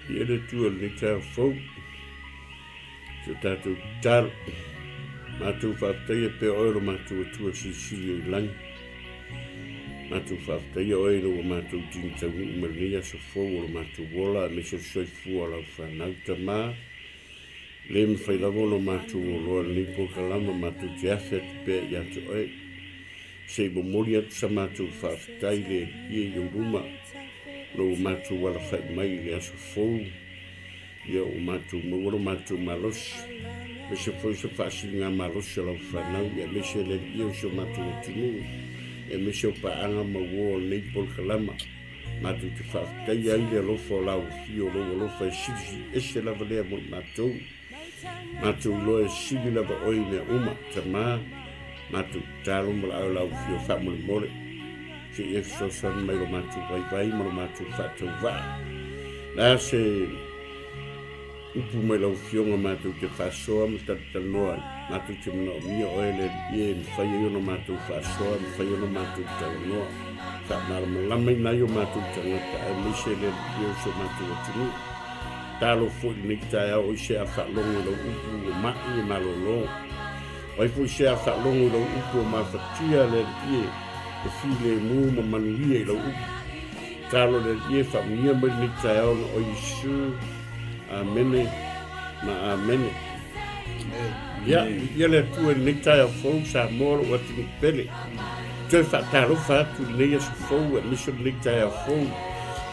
Ia le Atua i lenei taeao fou, si o tatou tatalo. Matou faafetaia pea oe lo matou Atua Silisili o i lagi. Matou faafetaia oe ina ua matou tini taunuu mai lenei aso fou o lo matou ola aemaise o le soifua o lau fanau. Tama, le mafai lava ona matou oloa i lenei polokalama, matou te afe atu pea ia te oe. Se i momoli atu sa matou faafetai le Alii i ou luma, ona ua matou alafai mai i le aso fou, ia ua matou maua lo matou malosi, aemaise foi se faasiligamalosi o lau fanau, ia aemaise le Alii o si o matou atunuu, ia aemaise o paaga ma uo o lenei polokalama. Matou te faafetaia ai le alofa o lau afio, o lou alofa e silisili ese lava lea mo i matou. Matou iloa e sili lava oe i mea uma, Tama, matou tatalo ma laau lau afio faamolemole, se i e fesoasoani mai lo matou vaivai ma lo matou faatauvaa. Le a se upu mai lau afioga matou te faasoa ma talatalanoa ai, matou te manaomia oe le Alii e mafai ai ona matou faasoa, mafai ona matou talanoa, faamalamalamaina ai o matou tagata aemaise le Alii o si o matou atunuu. Talo foi i lenei taeao o i se a faalogo i lau upu ua mai e malolo. O ai foi se a faalogo i lau upu ua mafatia le Alii e, e filemu ma manuia i lau upu. Talo le Alii e faamanuia mai lenei taeao na o Iesu. Amene ma amene. Ia, ia le Atua i lenei taeao fou, Samoa lou atunuu pele. Toe faatalofa atu i lenei aso fou aemaise o lenei taeao fou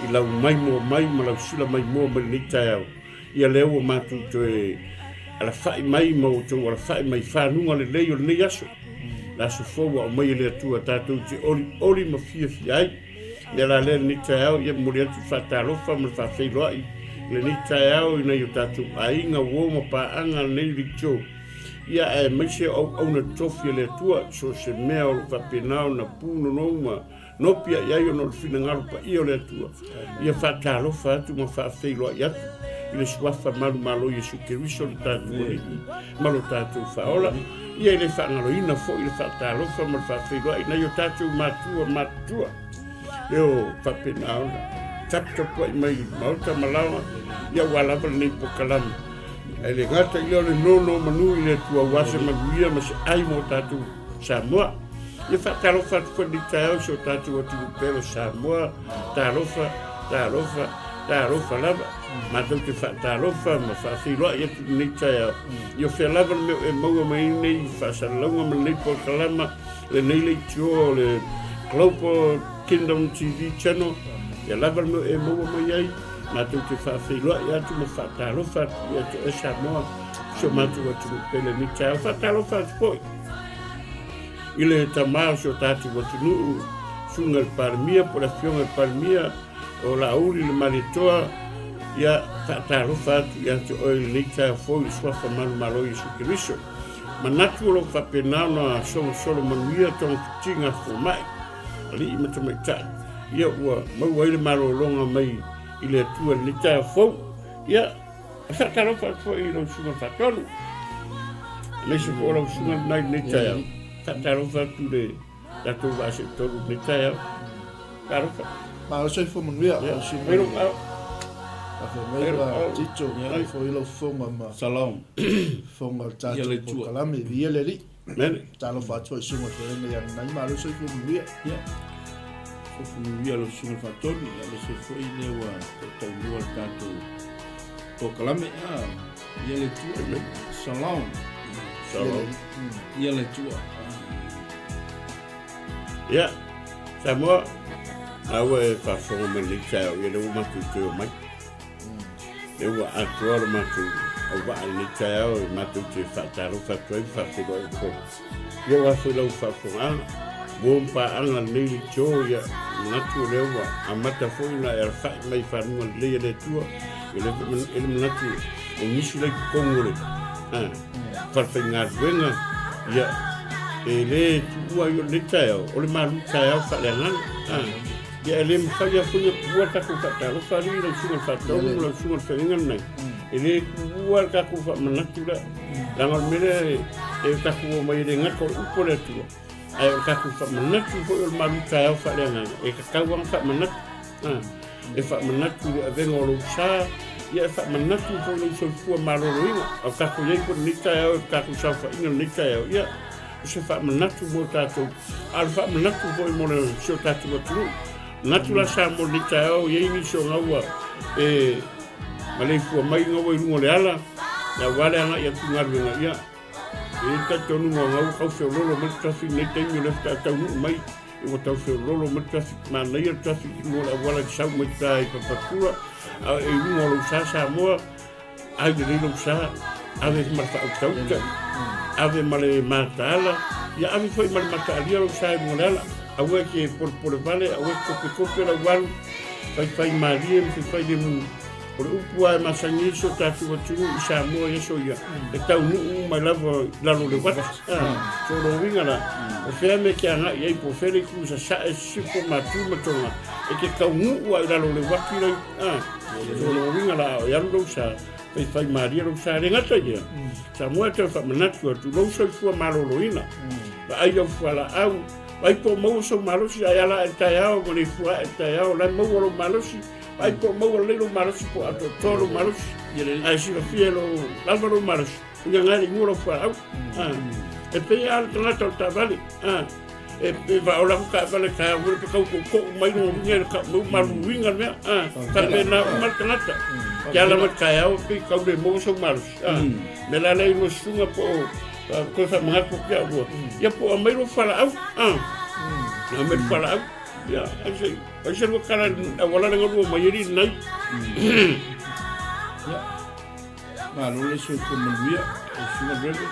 i lau maimoa mai ma lau sila maimoa mai lenei taeao. Ia lea ua matou toe alafai mai ma outou alafai mai fanuga lelei o lenei aso. Le aso fou ua aumai e le Atua tatou te olioli ma fiafia ai. Ia la lea lenei taeao, ia momoli atu le faatalofa ma le faafeiloai i lenei taeao i nai o tatou aiga, uo ma paaga lenei leitio. Ia aemaise o auauna totofi a le Atua, so o se mea o lo o faapena ona punonou ma nopiai ai ona o le finagalo paia o le Atua. Ia faatalofa atu ma faafeiloai atu i le suafa manumalo Iesu Keriso le tatou Alii ma lo tatou Faaola. Ia e le faagaloina foi le faatalofa ma le faafeiloai nai o tatou matua matutua e o faapena ona taputapuai mai i maota ma laoa, ia ua lava lenei polokalame. Ae le gata i lea o le nono manu i le Atua aua se manuia ma se ai mo tatou Samoa. Ia faatalofa atu foi lenei taeao i si o tatou atunuu pele o Samoa. Talofa, talofa, talofa lava. Matou te faatalofa ma faafeiloai atu i lenei taeao. Ia o fea lava le mea o e maua mai ai nei faasalalauga ma lenei polokalama, lenei leitio o le Global Kingdom TV Channel. Ia lava le mea o e maua mai ai, matou te faafeiloai atu ma faatalofa atu ia te oe Samoa, si o matou atunuu pele i lenei taeao. Faatalofa atu foi i le tama o si o tatou atunuu, susuga i le Palemia po o le Afioga i le Palemia o Laauli le Malietoa, ia faatalofa atu ia te oe i lenei taeao fou i le suafa manumalo o Iesu Keriso. Manatu o lo o faapena ona solosolo manuia togafitiga fomai, alii ma tamaitai, ia ua maua ai le malologa mai i le Atua i lenei taeao fou. Ia, E faatalofa atu foi i lau susuga Faatonu, aemaise foi o lau susuga lena i lenei taeao. Faatalofa atu i le tatou vaa seetolu i lenei taeao. Talofa. Malo soifua manuia. Ia, mai lou ao. Afe mai la Tito, mai foi lau fofoga ma Shalom. fofoga o le tatou polokalame, viia le Alii. Mene. Talofa atu foi i susuga feagaiga ia Nanai, malo soifua manuia. Ia. Soifua manuia lau susuga Faatonu, aemaise foi lea ua taunua le tatou polokalame. Ah, ia le Atua. Shalom. Shalom. Ia le Atua. Ia, Samoa, a ua e faafofoga mai lenei taeao, ia lea ua matou toe omai. Lea ua atoa le matou auvaa i lenei taeao e matou te faatalofa atu ai ma faafeiloai atu ai. Ia aua foi lau faafofogaaga, mo ma paaga lenei leitio, ia manatu o lea ua amata foi ona e alafai mai i fanuga lelei a le Atua. Ia lea foi e le manatu o nisi la i totonu o le falefaigaluega, ia e le tuua ai o lenei taeao, o le malu taeao faaleagaga. Ia e le mafai lava foi ona tuua le tatou faatalofa alii lau susuga i le Faatonu ma lau susuga i le Feagaiga lenei. E le tuua le tatou faamanatu lea. Leaga o le mea lea e tatou omai e le gata o le upu a le Atua, ae o le tatou faamanatu foi o le malu taeao faaleagaga, e tatau lava ona faamanatu. E faamanatu i le avega o lou sa, Ia e faamanatu foi lou soifua maloloina. A o tatou i ai foi lenei taeao i le tatou saofaiga i lenei taeao, ia, o se faamanatu mo tatou, a o le faamanatu foi mo le si o tatou atunuu. Manatu la Samoa i lenei taeao, e i ai nisi o gaua e maleifua mai gaua i luga o le ala, aua le agai atu i galuega, ia, e i ai le talitonuga o gaua tau feololo mai le traffic i lenei taimi o lea faatoa taunuu mai. Ua tau feololo mai le traffic, manaia le traffic i luga o le auala i le sau mai uta i Papakura, a i luga o lou sa Samoa, ai lelei lou sa, ave ma le faautauta, ave ma le mataala, ia ave foi ma le mataalia lou sa i luga o le ala. Aua e te polepole vale, aua e te kopekope lau alu, faifai malie ma faifai lemu. O le upu lava e masani ai si o tatou atunuu i Samoa i aso ia, e taunuu uma ai lava i lalo o le uati. So o lona uiga la, o fea mea e te agai ai po o fea le itu sasae, sisifo, matu ma toga, e te taunuu lava i lalo o le uati lai. So o lona uiga la, a o e alu lou sa, faifaimalie lou sa. E le gata i lea, Samoa e toe faamanatu atu lou soifua maloloina, vaai lau fualaau, vaai po o maua sou malosi, ae ala ae i le taeao ma le ifua ae i le taeao, o la e maua lou malosi, Ai po o maua lelei lou malosi po o atoatoa lou malosi. Ae silafia e lou lava lou malosi, ia gae le igoa lau fuaau. E pei lava le tagata o le taavale. E e vaola aku taavale taeao foi pe tau toutou mai lona uiga i le mau maluluina le mea. Faapena uma le tagata. Ke ala mai le taeao pei tau le maua sou malosi. Mea la lea i lua susuga po o toe faamanatu atu ia oulua. Ia po o aumai lou fualaau. Aumai le fualaau. Ia, ai se ai se lua kala auala le galua mai ali nei. Ia. Malo le soifua manuia, o susuga Reve.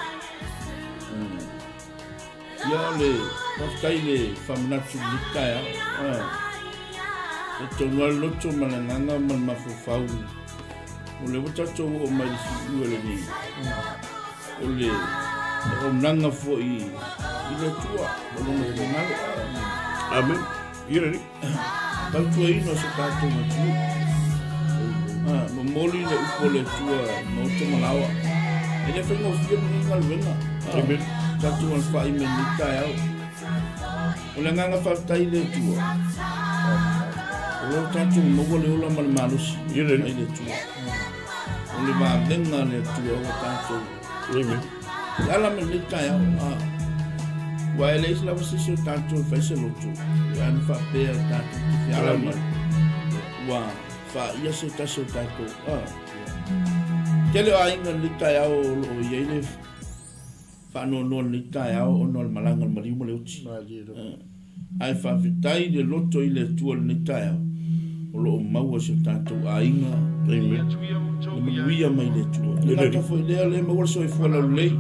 Ia o le faafetai le faamanatu i lenei taeao. E tonu lava le loto ma le agaga ma le mafaufau o lea ua tatou oo mai i le siuiu o lenei. O le auaunaga foi i le Atua ma lona finagalo. Amen. Ia le Alii. Tautuaina o so tatou atunuu. Ah, momoli le upu o le Atua i maota ma laoa. E le faigofie lenei galuega. Ah, Amen. Tatou alafai mai lenei taeao. O le agaga faafetai i le Atua. O lo tatou maua le ola ma le malosi Ia le Alii. mai le Atua. O le vavega a le Atua ua tatou. Amen. E ala mai lenei taeao. Ah. Ua e leai lava se isi o tatou e fai se loto. Ia ana faapea e tatou te feala mai. Ua faaia se tasi o tatou. Ah. Tele o aiga i lenei taeao o lo o i ai le faanoanoa i lenei taeao ona o le malaga a le maliu ma le oti. Ae faafetai i le loto i le Atua i lenei taeao o lo o maua e si o tatou aiga le manuia mai le Atua. E le gata foi i lea, o lea e maua le soifua laulelei i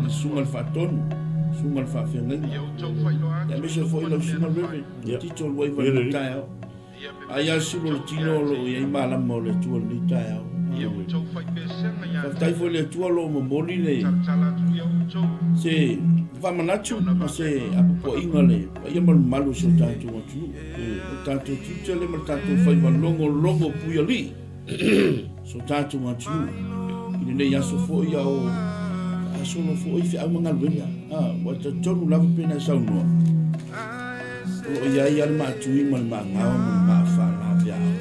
le Susuga i le Faatonu, Susuga i le Faafeagaiga, aemaise foi lau Susuga Reverend Tito Luaiva i lenei taeao. Ai a sulu o le tino o lo o i ai malama o le Atua i lenei taeao. Faafetai foi i le Atua o lo o momoli le se faamanatu ma se apoapoaiga le paia ma le mamalu o si o tatou atunuu. O le tatou tiute lea ma le tatou faiva logologo puialii so tatou atunuu. I lenei aso foi a o faasolo foi feau ma galuega. Ua talitonu lava pei ona e saunoa. O lo o i ai lava le maatui ma le maagao ma le maa faalaveao.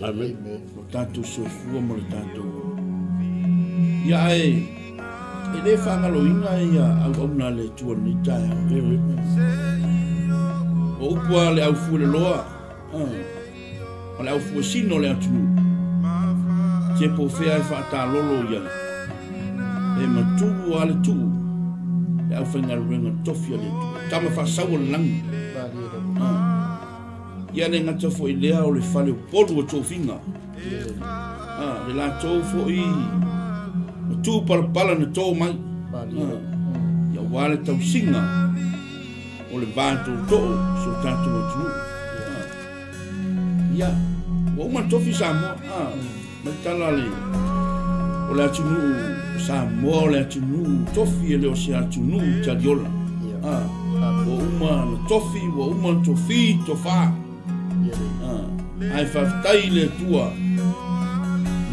Amen. Lo tatou soifua ma le tatou... Ia ae, e le faagaloina ia auauna a le Atua i lenei taeao. Amen. O upu a le aufueloloa, ma le aufuesino o le atunuu, te po fea e faatalolo i ai. E matuu lava le tuu le aufaigaluega tofi a le Atua, tama faasau o le lagi. Ia le gata foi lea o le fale o polu o tofiga. Le latou foi matuu palapala na to mai. Ia aua le tausiga o le va tootoo o si o tatou atunuu. Ia, ua uma le tofi Samoa. Mai tala le, o le atunuu Samoa o le atunuu tofi e le o se atunuu taliola. Ua uma na tofi, ua uma na tofi, tofa. Ae faafetai i le Atua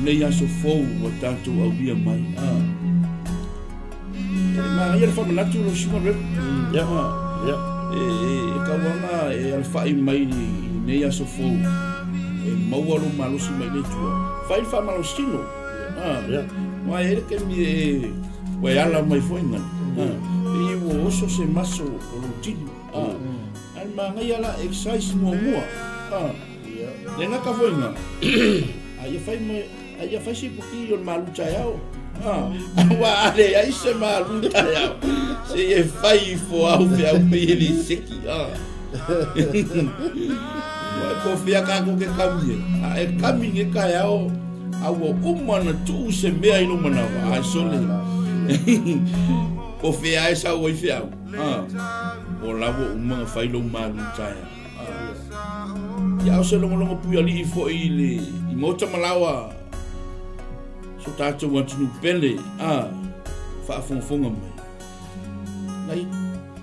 lenei aso fou ua tatou aulia mai. E manaia le faamanatu lau susuga Rev. E tauaga e alafai mai i lenei aso fou e maua lou malosi mai le Atua. Fai le faamalositino. Aua e i ai le taimi e ua e ala mai foi ganu. Pei ua oso se maso o lou tino. Ae le manaia la exercise muamua. Le gata foi ganu. A ia fai mai a ia fai se puki o le malu taeao. Aua a leai se malu taeao, se i e fai ifo au feau pei e le seki. Ua e po fea kākou ke kami e. A e kami nge taeao, a ua uma na tuu se mea i lou manawa, ai sole. Po fea e sau ai feau. O la ua uma na fai lou malu taeao. Ia ao se logologo puialii foi i le i maota malaoa so tātou atunuu pele a faafogafoga mai. Nai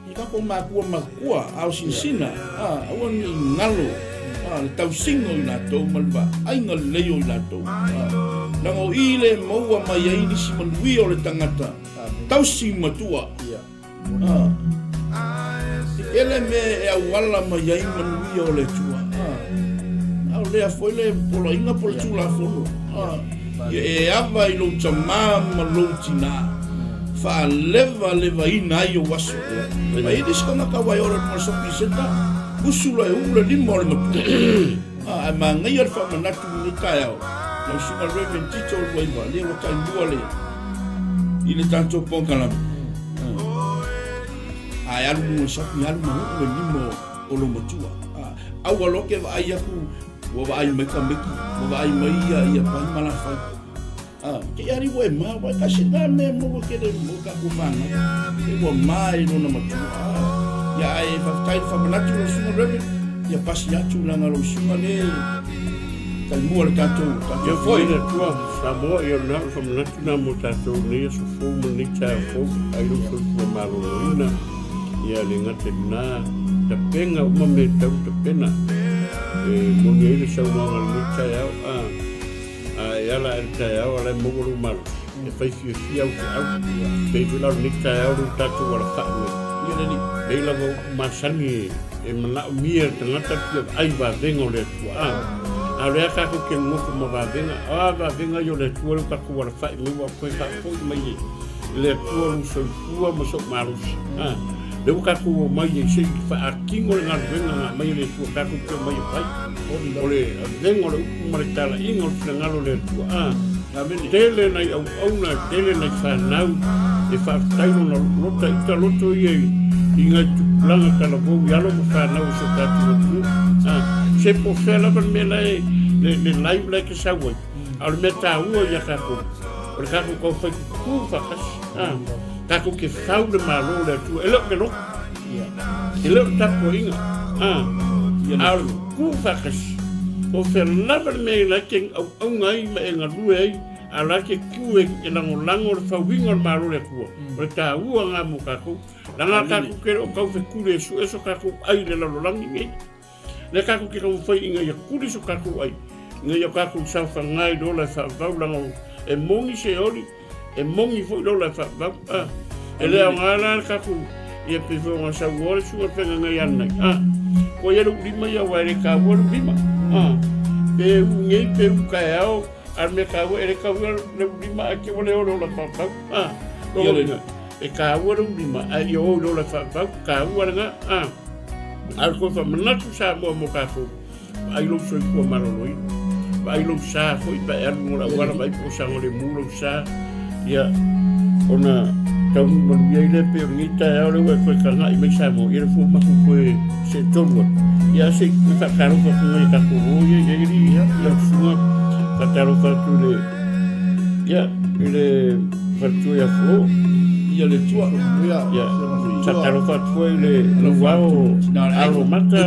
i kākou makua makua ao sinsina a aua ni ngalo a le tausiga o i latou ma le vaaiga lelei o i latou. Leaga o i le maua mai ai nisi manuia o le tagata tausi matua. E tele mea e auala mai ai manuia o le Atua. A o lea foi le poloaiga po o le Tulafono. Ia e ava i lou tamā ma lou tinā, faalevalevaina ai ou aso. Ma e i ai nisi tagata ua e ola i luga o le shopping centre, usu loa e uu le lima o le matua. Ae manaia le faamanatu i lenei taeao, lau Susuga Reverend Tito Luaiva, lea ua taimua le i le tatou polokalame. A e alu luga o le shopping, alu ma uu le lima o lou matua. Aua loa ke vaai atu, ua vaai mai tamaiti, ua vaai mai ia ia pahi ma lafai. Te i ari ua e ma, ua e kasi nā mea maua kele mo kākou whānau. E ua ma i lona matua. Ia ai e whawhitai le whamanatu lau susuga Reverend, ia pasi atu langa lou susuga le taimua le tātou, tātou Ia foi. foi le Atua Samoa, ia na o le whamanatu nā mo tātou nei aso fou ma nei taeao fou, ai lou soifua maloloina, ia le gata i lena, tapenga uma mea e tau tapena, e moni ai le saunoaga i lenei taeao, a. A e ala ae le taeao ala e maua lou malosi, e fai fiafia au feau. Pei foi la o lenei taeao lea ua tatou alafai nei. Ia le alii. Nei lava upu masani e manaomia e le tagata le fia vaai i vavega o le Atua. A, a o lea tatou te nonofo ma vavega, o a vavega ia o le Atua lea ua tatou alafai mai ua toe faafoi mai e le Atua lou soifua ma sou malosi. A, lea ua tatou omai ai se i faatino le galuega na aumai e le Atua tatou te omai e fai. O le avega o le upu ma le talaiga o le finagalo o le Atua. A, tele nai auauna, tele nai fanau e faafetai lona lota ita loto ia i ngai tupulaga talavou i alo ma fanau o si o tatou atunuu. A, se po o fea lava le mea la e, le, le live la e te sau ai, a o le mea taua ia tatou, o le tatou taumafai tutu faatasi. A, tatou te fau le Malo o le Atua, e le o ke loto. E le o le tapuaiga, a, a o le tu faatasi. O fea lava le mea la e te auauna ai ma e galue ai, a o la e te tu e lagolago le fauiga o le Malo o le Atua. O le taua lena mo tatou. Leaga tatou te le o taufetuli e sue so tatou ai i le lalolagi nei. Lea tatou te taumafai ina ia tuli so tatou ai, ina ia tatou saofaga i le ola e faavavau, leaga e moni se oli, e moni foi le ola e faavavau. A, e le aoga la le tatou, ia pei foi ona saunoa le susuga i le feagaigai ananai, a, kua ia le ulima ia aua e le taua le ulima. A, pe u nei pe u taeao, a o le mea taua e le taua le ulima ae te ua le ola ola faavavau. A, lona uiga, e taua le ulima ae ia o i le ola e faavavau, taua lena. A. A o le toe faamanatu Samoa mo tatou, vaai lou soifua maloloina, vaai lou sa foi pe a e alu mo le auala, vaai po o saogalemu lou sa, ia, ona taunuu manuia ai lea pei o lenei taeao lea ua e toe tagai mai Samoa, ia le fua matou toe seetolu atu. Ia se i toe faatalofa atu nai a tatou uo ia i ai alii, lau susuga, faatalofa atu i le, ia, i le faletua ia Flo. Ia le tua. Ia, faatalofa atu foi i le luau alo mata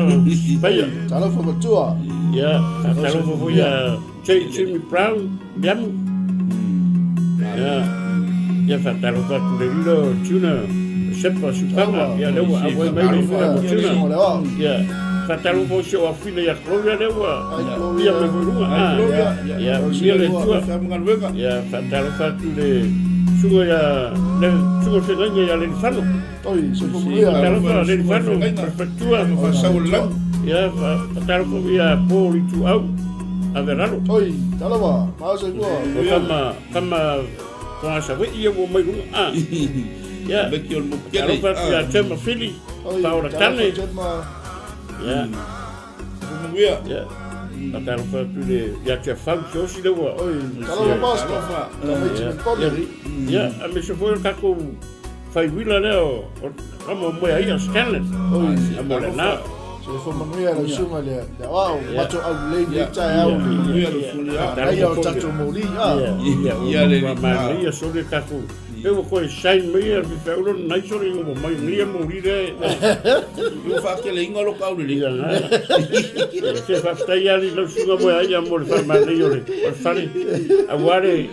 paia. Talofa matua. Ia, faatalofa foi ia Jimmy Brown, Liamu. Ia, ia faatalofa atu le lilo Tuna Sepa Sufanga, ia lea ua auai mai le Tuna. Ia, faatalofa foi si ou afine ia Gloria lea ua ia mai foi luga. Ia, ia le tua. Ia, faatalofa atu le susuga ia le susuga feagaiga ia Leilifano. Faatalofa Leilifano, Faletua. Ia, faatalofa ia Paul Ituau. Ave lalo. Oi, talofa, malo soifua. O tama, tama Fogasavaii ia ua mai luga. Ah. Ia. Meki o le moku tele. Talofa atu ia Tema Fili, Oi, Paola talofa Tane. Tema. Ia. Manuia. Ia. Faatalofa atu i le ia Tiafau Siaosi lea ua. Oi, talofa Pastor. Talofa. Tamaiti Ia. Meliponi. Ia, aemaise foi o le tatou faiuila lea o o mo moea ia Scanlon. Oi, A mo lena. soifua manuia lau susuga i le aoao, matou aulelei lenei taeao i le Manuia le susuga. manaia o le tatou moli. Ah. Ia, Ia le ua manaia sole tatou. E ua koe sign mai ia faifeau lona nai sole ua mai nei moli lea. Ua faateleina lo ka aulelei. Ia na. Se faafetai ali lau susuga moea ia mo le faamanaia o le fale. Aua le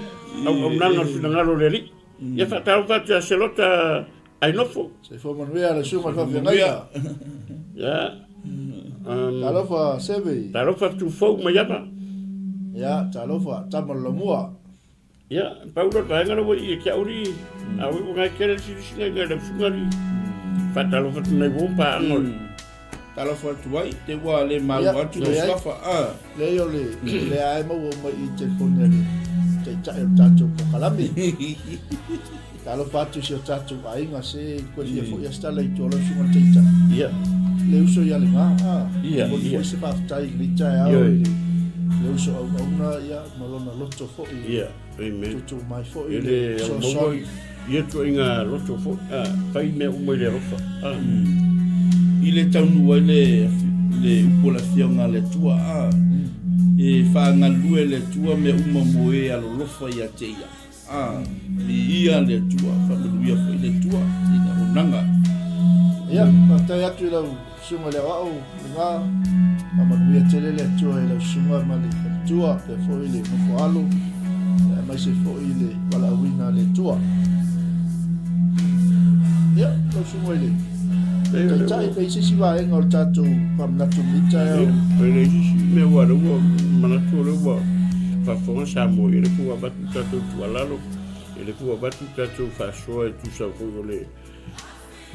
auaunaga o le finagalo o le Alii. Ia faatalofa atu ia Selota Ainofo. Soifua manuia lau susuga i le faafeagaiga. Ia. Talofa Seve. Talofa Tufou Maiava. Ia, talofa tama le lamua. Ia, pau le vaega lea ua i e ke auri, a ua ngai kele silisili ngai lau susuga li. Faatalofa atu nai uo ma paaga o le. Talofa atu ai, te ua le maua Ia, atu le leai. suafa. Ah. Leai o le lea e maua mai i telefoni a le taitai o le tatou polokalame. Talofa atu i si o tatou aiga se koe fia foi a se tala i tua o lau susuga i le taitai. Ia. Le uso ia Lega, ah. Ia, Momoli ia. foi se faafetai i lenei taeao Ioe. i le uso auauna ia ma lona loto foi. Ia, amen. Tuutuu mai foi E le le aumaua fesoasoani. ia tuaiga loto foi, ah, fai mea uma i le alofa. Ah. I le taunuu ai le le upu o le afioga a le Atua a e faagalue le Atua mea uma mo e alolofa ia te ia a viia le Atua faamanuia foi le Atua i le auaunaga. Ia, faafetai atu i lau susuga i le aoao Lega, faamanuia tele le Atua i lau susuga ma le faletua, faapea foi le nofo alo, aemaise foi le valaauina a le Atua. Ia, lau susuga i le Taitai, pe i ai se isi vaega o le tatou faamanatu i lenei taeao. E leai se isi mea ua lea ua manatu o lea ua faafofoga Samoa i le foi ua avatu tatou tuualalo, i le foi ua avatu tatou faasoa e tusa foi o le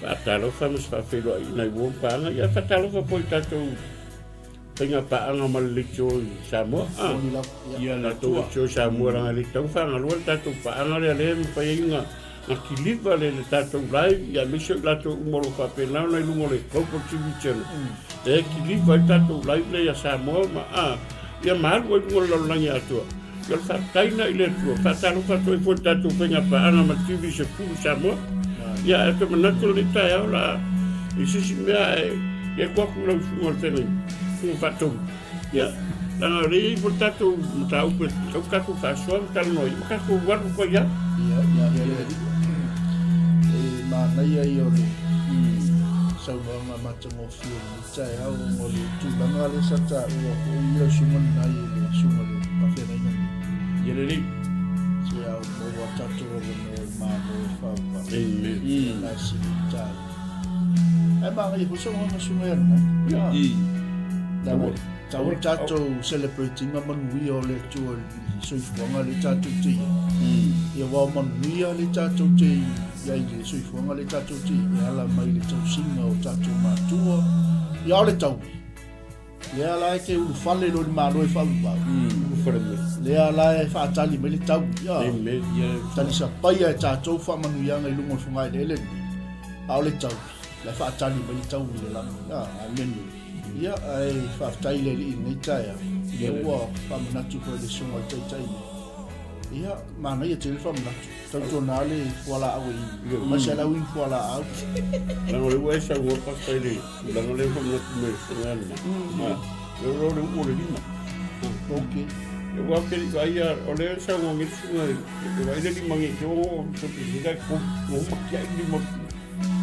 faatalofa ma se faafeiloaiga i uo ma paaga. Ia faatalofa foi i tatou faiga paaga ma le leitio i Samoa. Ah, Moni lava, ia. Ia le tatou Atua. leitio i Samoa leaga e le tatau ona faagaloa le tatou paaga lea lea e mafai ai ona na kiliva le le tatou live ia aemaise o i latou uma o lo o faapena ona i luga o le Global TV Channel lea e kiliva ai le tatou live lea ia Samoa ma a ia ma alu ai i luga o le lalolagi atoa. Ia o le faafetai lena i le Atua. Faatalofa atu ai foi i le tatou faiga paaga ma le TV 10 Samoa. Ia ae ou te manatu o lenei taeao o le a i se isi mea ae ia tuu atu i lau susuga i le feagaiga, susuga faatonu. Ia, leaga o lea e i ai foi le tatou mataupu e tatau ona tatou faasoa ma talanoa ai ma tatou alu atu ai lava. Ia, ia, ia. E manaia ia o le saunoaga matagofie i lenei taeao ona o le tulaga lea sa taua foi i lau susuga lena i le susuga i le faafeagaiga nei. Ia lelei. Se ao maua tatou avanoa i Malo e faavavau. Amen. Lena e sili ona taua. Ae manaia foi saunoaga susuga ia lena. I. Leaga tau le tatou celebrate ina manuia o le Atua i le soifuaga lea tatou te i ai. Ia aua o manuia lea tatou te i ai i le soifuaga lea tatou te i ai e ala mai i le tausiga o tatou matua. Ia o le taui. Lea la e te ulufale loa i le Malo e faavavau. Ulufale mai. Lea la e faatali mai le taui. Ia. Amen. Ia Talisapaia e tatou faamanuiaga i luga o le fogaeleele lenei. A o le taui, la e faatali mai le taui i le lagi. Ia. Amen. Ia, ae faafetai i le Alii i lenei taeao. Lea ua faamanatu foi i le Susuga i le Taitai nei. Ia, manaia tele le faamanatu. Tautuana le fualaau e inu. Mai se lau inu fualaau. Leaga o lea ua e saunoa Pastor i le tulaga lea ua faamanatu mai e le Susuga lena. Lea ua le uu o le lima. Ok. Aua ou te le i vaai a, o lea e saunoa nei le Susuga e vaai le lima nei te o o te ko o makia i lima.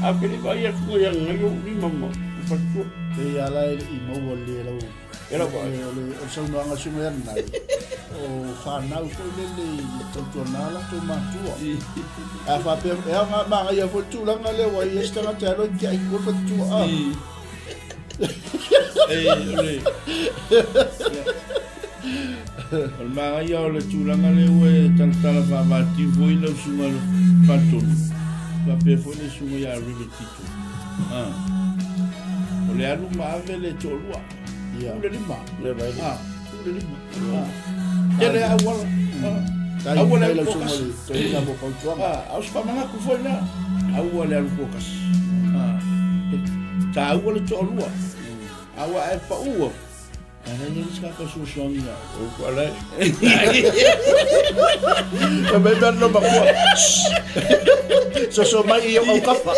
A ou te le i vaai a le Susuga ia ngai ou lima ma faletua. E ia la e le i maua le lau E lau vaai. O le saunoaga a le Susuga ia Nanai, o fanau foi lele i tautuana latou matua. A faapea, e ao manaia foi le tulaga lea ua i ai se tagata e alu ai tiai tua le faletua. A. E, o le o le manaia o le tulaga lea ua e talatala faavatiu foi lau susuga i le faatonu, faapea foi le susuga ia River Tito. Ah. O le alu ma ave le toalua. Ia. Pule lima. Le vai. Ah, le lima. Tele auala. Aua le alu toatasi. A o se faamanatu foi lea. Aua le alu toatasi. Taua le toalua. A ua e pau atu, e leai nei se tagata fesoasoani ia Upu alai. Fai mai mea lona matua. Soso mai i ou aukapa.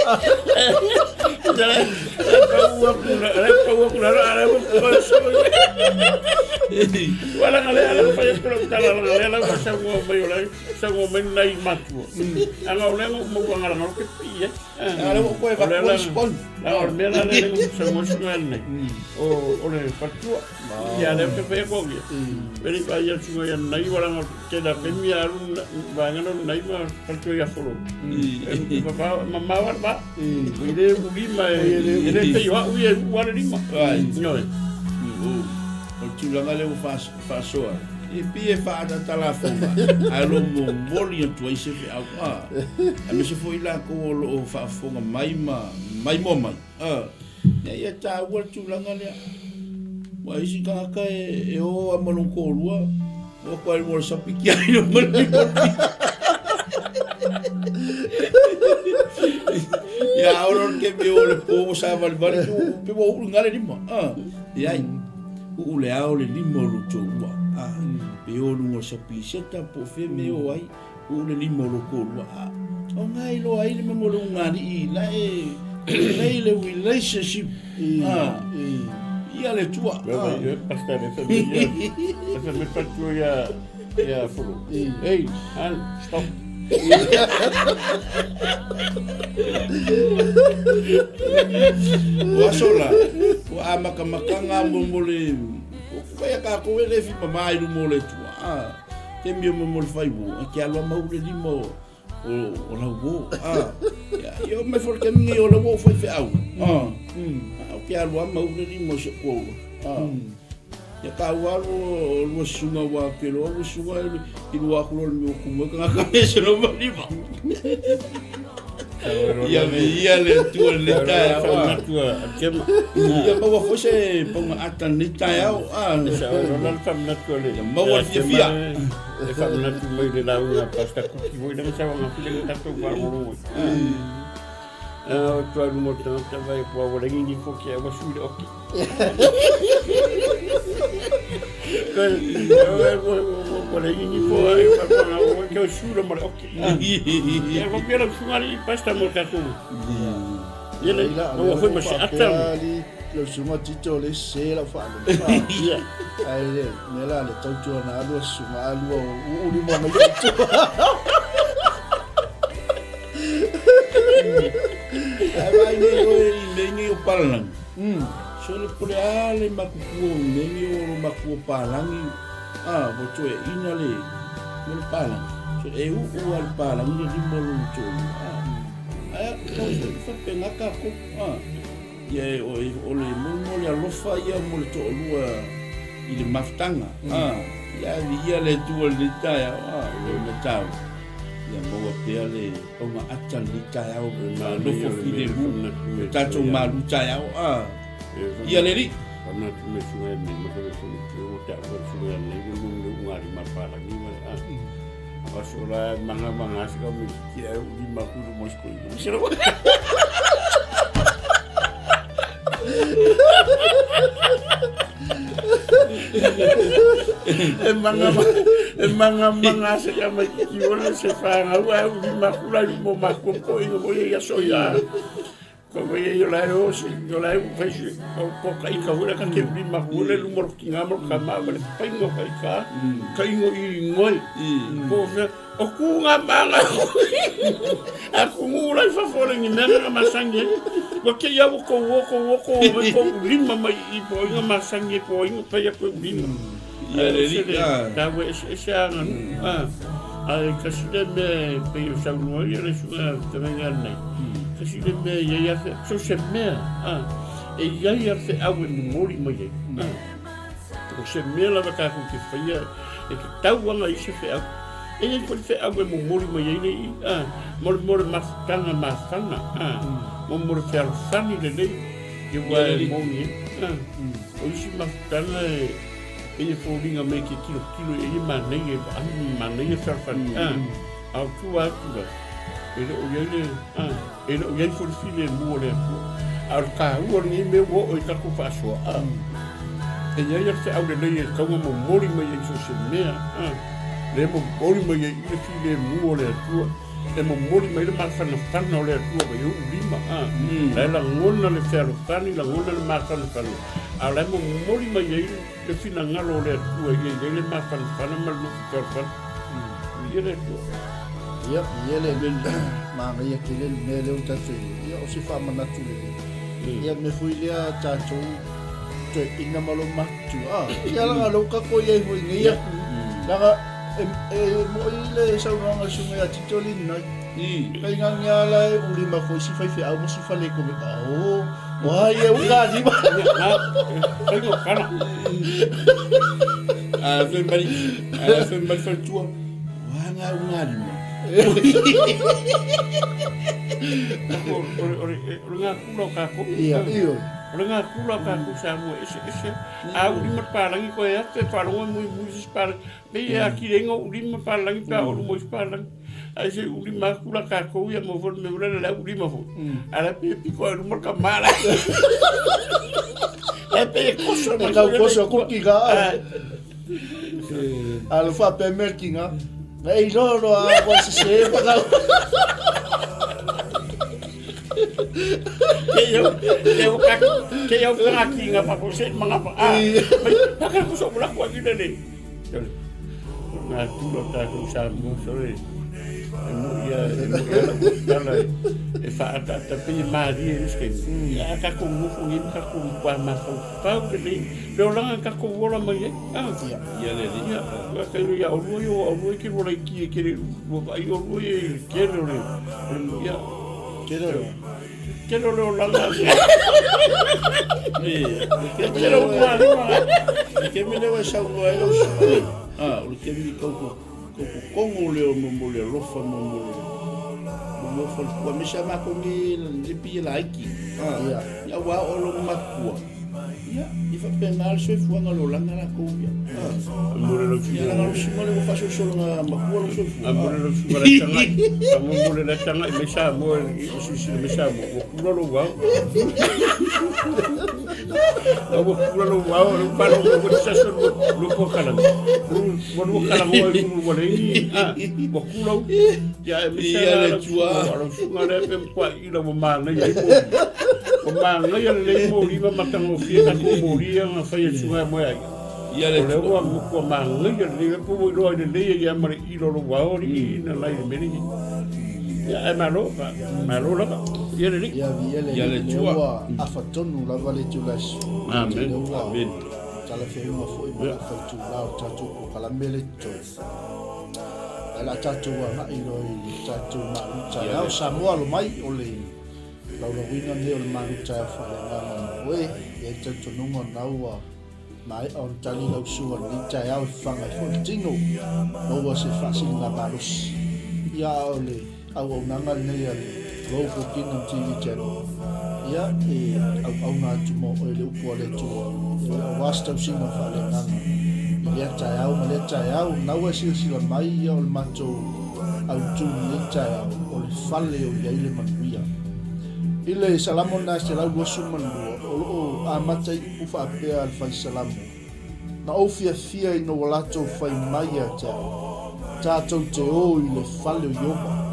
Wala nga le ala pa ko la tala la le ala sa ngo mai ola sa ngo mai nai matua. Anga ole ngo mo nga nga ke pi eh. A lea ua koe avatu ai spon. A o le mea la lea le sa ngo sunga nei. O o le fatua. Ia le te fe ko ia. Veri pa ia sunga ia nai wala nga te la pemi alu va nga no nai ma fatua ia folo. Ma ma ma wa ba. I le uli ma e le te iwa ui e ua le lima. Ioe. O le tulaga lea ua faasoa, e pei e faatatalafoga, ae o lo o momoli atu ai se feau, aemaise foi i latou o lo o faafofoga mai ma maimoa mai. Ia, ia taua le tulaga lea. Ua isi tagata e o lava ma lona toalua, o atu lava i luga o le sapi tiai ma le lima. Ia, a oo loa le taimi e o i le po ua savalivali, pe ua uu i luga le lima. Leai, uu le ao le lima o lou toalua. Pe o i luga o le sapi seta po o fea mea e o ai, uu le lima o lou toalua. O ga e iloa ai le mea mo le ugali'i la e lelei le relationship ia le tua. Pastor, e fai mai patua ia ia Fulu. Ei, al, stop. Ua aso la, ua amakamakaga mo mo le o ia kākou e le fi mama i luma o le Atua. Ah, taimi o mo mo le fai uo, e ke aloa mau le lima o o o lau uo. Ah, ia, ia o mai foi le taimi nei o lau uo fai feau. Ah, ah, o ke aloa mau le lima o se koua. Ah. Ia taua alu o lua susuga ua ke loa lua susuga i lua aku loa le mea ua kumu ai tagata me se loma lima. Ia viia le Atua i lenei taeao. Faamatua a Kema. Ia maua foi se pauga ata i lenei taeao. Faamatua le. Ia maua le fiafia. E faamanatu mai le lauga a Pastor Kuki foi lea sa wanga file nga tatou faalogologo ai. O tua luma o le tagata vai kua ua lengi ni fo ke ua sui le oki. Ua lengi ni fo ai ua ke sui le ma le oki. Ia ko pia la sunga ni pasta mo tatou. Ia le ua foi ma se ata. Lau susuga Tito le se lau faalogo. Ia. Ai le mea la le tautua na alua susuga alua o uli mo mai tautua. Ae vaai nei oe i mea nei o Palalagi. So le pole a le makukua o mea nei o lo makua palagi a ua toe ina le mo le palagi. So e uu a le palagi le lima o lona toalua. Ae a tau foi faapena tatou. Ia e o o le mo le alofa ia mo le toalua i le mafutaga. Ia viia le Atua i lenei taeao a o le tau. Ia maua pea le pauga ata i lenei taeao nofo filemu o tatou malu taeao a ia le Alii. Famanatu mai suga e nei ma fale fale ki o ta fale suga e nei mo le unga li ma pala ni ma a o so la manga manga se ka mi ki e u ma ku mo sko i se lo E manga e manga manga se ka mai ki ona se whanga ua e uri makura i mo makua ko inga mo ia so ia. Ko mo ia la e o se o la e u whaisi o ko ka ika hura ka te uri makua le lumo ki ngā mo ka ma le paingo ka ika ka ingo i ngoi. Ko fe o ku ngā manga a ku ngula i fafo le ngi mea nga masangi. Wa ke ia ko o ko o ko o ko lima mai i po inga masangi po inga pa ia ko lima. Ia le alii, a. Taua eseese aganuu, a. Ae kasi le mea e pei o saunoa ai le susuga fetalaiga lenei, kasi le mea e i ai a fe, so se mea, a, e i ai a feau e momoli mai ai, a. O se mea lava tatou te faia e te tauanga i se feau, e i ai foi le feau e momoli mai ai le i, a, mo le, mo le mafutaga mafana, a, mo, mo le fealofani lelei, ia ua e moni ai, a. O isi mafutaga e. Pei e foliga mai e te tilotilo i ai e manaia e vaai ma manaia le fealofani, a, a o tua atu la, e le o i ai le, a, e le o i ai foi le filemu o le Atua. A o le taua o lenei mea ua oo i tatou faasoa, a, e i ai lava le feau lelei e tatau ona momoli mai ai i so o se mea, a, lea e momoli mai ai i le filemu o le Atua. E momoli mai le mafanafana o le Atua mai ou lima, a. La e lagona le fealofani, lagona le mafanafana, a o la e momoli mai ai le finagalo o le Atua ia i ai le mafanafana ma le nofo fealofani. Viia le Atua. Ia, viia le manaia tele le mea lea ua tatou i ai. Ia, o se faamanatu lelei. Ia, mea foi lea tatou toeaina ma lou matutua. Ia, leaga lea ua tatou i ai foi nei atu. Leaga E mo'i le saunoaga a le susuga ia Tito Linai. Kai ngangea la e ulima ko isi faifeau mo si fale ko me o o ai e uka lima. Kai ngo kana. A fe mai a fe mai faletua. Wa nga unga lima. O le ngā kula o kākou. Ia, io. O le ngā kula o kākou Samoa ese ese. A ulima palangi koe ate wharongo mui mui se palangi. Me ia akire ngo ulima palangi pa olu mo palangi. Ai se ulima kula kākou ia mo fo me ula la ulima fo. Ala pe piko ai luma ka mala. E pe koso E kau koso kuki ka. A lo fa pe melki nga. Ei no no a wa se se pa ka. Ke iau whakaki ngā whako se mga wha. Ah, mai, haka ko so mula kua kina nei. Ngā tūra tātou sa mo sore. E mo ia, e mo ia la tala e whaatata pe e mārie e uske. Ia ka ko ngofo ngi ka ko kwa mawhau pau ke nei. Leo langa ka ko wola mai e. Ah, ia le le. Ia, ka kai ia olua ia olua ke rola i ki e kere ua vai olua ia i kere ole. Ia, Kere ole. Kere ole o langa. Kere o mua lima. Ke mele wa sau loa e lau suka. Ah, o le kemi kau ko kau ko kongo leo mo mo le alofa mo mo le mo mo fale kua me sa ma ko ngi le pi la iki. Ah, Ia. ia wa o lo makua. Ia, i faapena le soifuaga o le olaga lakou ia. Mo le lau Ia laga o le susuga lea ua faasolosologa makua lou soifua. A mo le lau susuga le tangai. A mo le lau tangai mai Samoa i o silasila mai Samoa. Ua kula lou ao. A ua kula lou ao, ua palo ua saso lua pua kalanga. Ua lua kalanga ua ua le a ua kula u. Ia e misa Ia le lau tua. susuga lau susuga lea pe mkua ila ua manaia ai mo. Ua manaia lelei moli ma matagofie tatou moli ia na fai e le susuga e moe ai. Ia le O lea tua. ua ua manaia lelei po ua iloa i lelei ia ma le ilo lou ao alii na lai le mea lenei. Ia ae malo, malo lava. Ia lelei. Ia viia le Ia le Alii, lea tua. ua afa tonu lava le itula aso. Amen. Lea ua Amen. talafeauga foi ma le faitula o le tatou polokalame le totoe. Ae o le a tatou agai loa i le tatou malu taeao. Samoa alo mai o le laulauina lenei o le malu taeao faaleagaga ma oe. E i ai le talitonuga o lena ua maea ona tali lau sua i lenei taeao e fafaga ai foi le tino, maua se faasiliga malosi. Ia a o le auaunaga lenei a le Global Kingdom TV Channel, ia e auauna atu mo oe le upu a le Atua, ia aua se tausiga faaleagaga i lea taeao ma lea taeao. Na ua e silasila mai ia o le matou autu i lenei taeao, o le fale o i ai le manuia. I le Salamo lena 122, o lo o amata i upu faapea a le Fai Salamo, Na ou fiafia ina ua latou fai mai ia te au, Tatou te o i le fale o Ieova.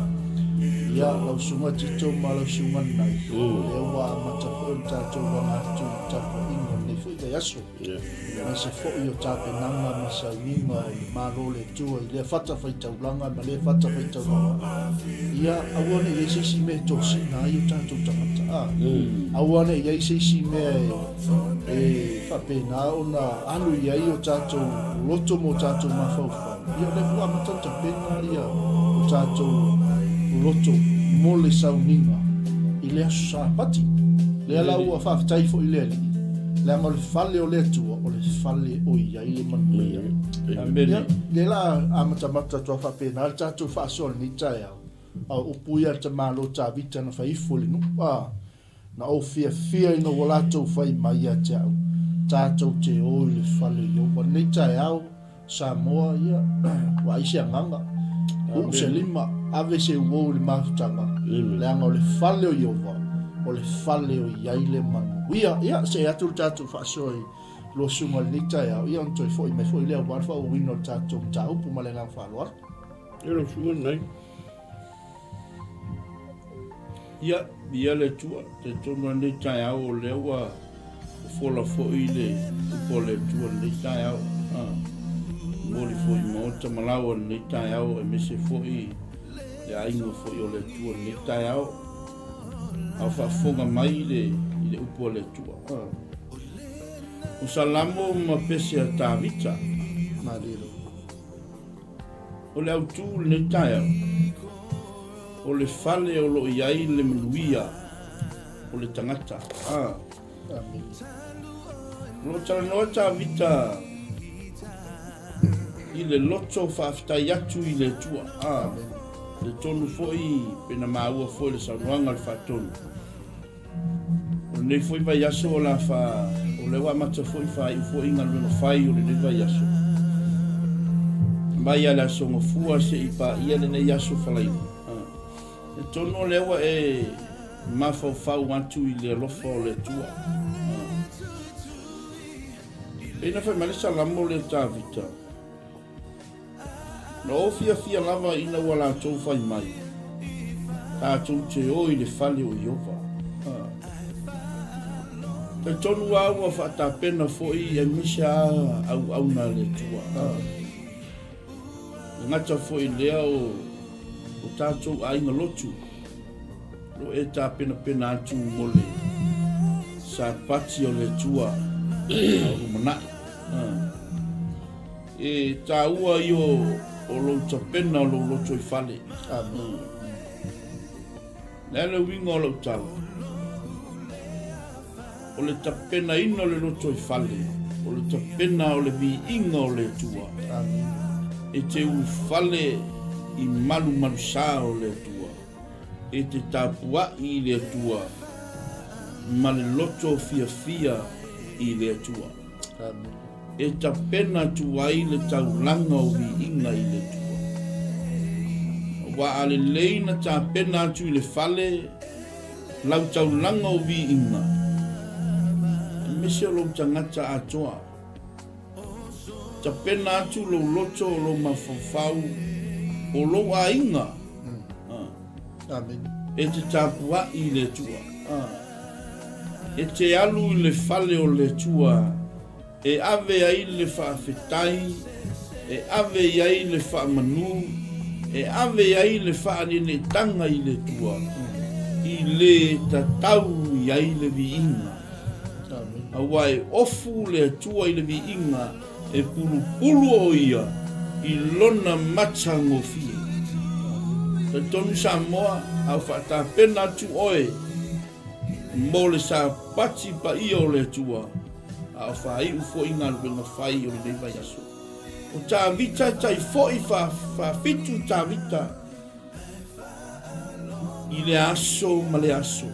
Ia, lau susuga Tito ma lau susuga Nai, lea ua amata foi ona tatou aga atu i le tapuaiga o lenei foi vaiaso. Aemaise foi o tapenaga ma sauniga o le Malo o le Atua i lea fatafaitaulaga ma lea fatafaitaulaga. Ia, aua ne i i ai se isi mea e tosina ai o tatou tagata, a. Aua ne i i ai se isi mea e, e faapena ona alu i ai o tatou loto ma o tatou mafaufau. Ia, o lea foi ua amata ona tapena ia o tatou loto mo le sauniga i le Aso Sapati. Lea la ua faafetai foi le Alii, leaga o le fale o le Atua, o le fale o i ai le manuia. Amene. Ia, lea la amatamata atu a faapena le tatou faasoa i lenei taeao, a o upu ia a le tamaloa Tavita na fai ifo i le nuu, a, Na ou fiafia ina ua latou fai mai ia te au, Tatou te o i le fale o Ieova. Lenei taeao, Samoa, ia, vaai se agaga, uu se lima, ave se uou i le mafutaga, leaga o le fale o Ieova, o le fale o i ai le manuia. Ia, see atu le tatou faasoa i lua susuga i lenei taeao, ia ona toe foi mai foi lea aua le faaauauina o le tatou mataupu ma le agaga faaaloalo. Ia lau susuga lenei. Ia, viia le Atua, talitonu lava lenei taeao o lea ua fofola foi le upu a le Atua i lenei taeao. Ah, momoli foi i maota ma laoa i lenei taeao, aemaise foi le aiga foi o le Atua i lenei taeao. A o faafofoga mai i le, i le upu a le Atua. Ah. O Salamo ma pese a Tavita. Malie. O le autu o lenei taeao, o le fale o lo o i ai le manuia o le tagata. A. O lo o talanoa Tavita i le loto faafetai atu i le Atua. A. Le tonu foi pe na maua foi le saunoaga a le Faatonu. O lenei foi vaiaso o la fa, o lea ua amata foi faaiu foi galuega fai o lenei vaiaso. Mai a le aso Gafua se i paia lenei aso Falaili. Ah. E tonu o lea ua e mafaufau atu i le alofa o le Atua. Ah. Pei na fai mai le Salamo lea Tavita. Na ou fiafia lava ina ua latou fai mai, Tatou te o i le fale o Ieova. Talitonu lava ua faatapena foi aemaise lava auauna a le Atua. E gata foi i lea o o tatou aiga lotu o lo o e tapenapena atu mo le Sapati o le Atua a o lumanai. E taua ia o lou tapena o lou loto i fale. Amen. Le a le uiga o lau tala? O le tapenaina o le loto i fale, o le tapena o le viiga o le Atua. Amen. E te ulufale i malumalusa o le Atua. E te tapuai i le Atua ma le loto fiafia i le Atua. Amen. E tapena atu ai le taulaga o viiga i le Atua. Aua a lelei na tapena atu i le fale lau taulaga o viiga, aemaise o lou tagata atoa. Tapena atu lou loto o lou mafaufau, o lou aiga. Amen. E te tapuai i le Atua. E te alu i le fale o le Atua e ave ai le faafetai, e ave i ai le faamanu, e ave ai le faanenetaga i le Atua, i le tatau i ai le viiga. Aua e ofu le Atua i le viiga e pulupulu o ia i lona matagofie. Talitonu Samoa, a o faatapena atu oe mo le Sapati paia o le Atua, a o faaiu foi galuega fai o lenei vaiaso. O Tavita e tai foi faafitu Tavita i le aso ma le aso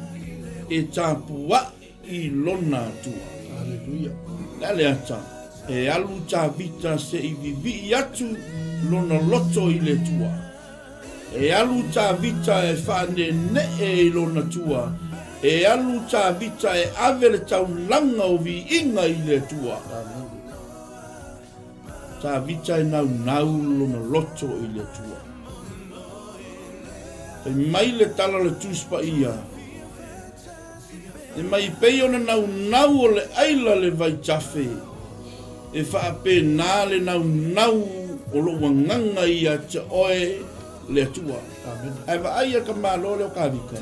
e tapuai i lona Atua. Aleluia. Le a le ata, e alu Tavita se i vivii atu lona loto i le Atua. E alu Tavita e faaneenee i lona Atua. E alu Tavita e ave le taulaga o viiga i le Atua. Amen. Tavita e naunau lona loto i le Atua. Fai mai le tala o le Tusi Paia, E mai pei ona naunau o le aila le vaitafe, e faapena le naunau o lou agaga ia te oe le Atua. Ae vaai a ka Malo lea o Tavita.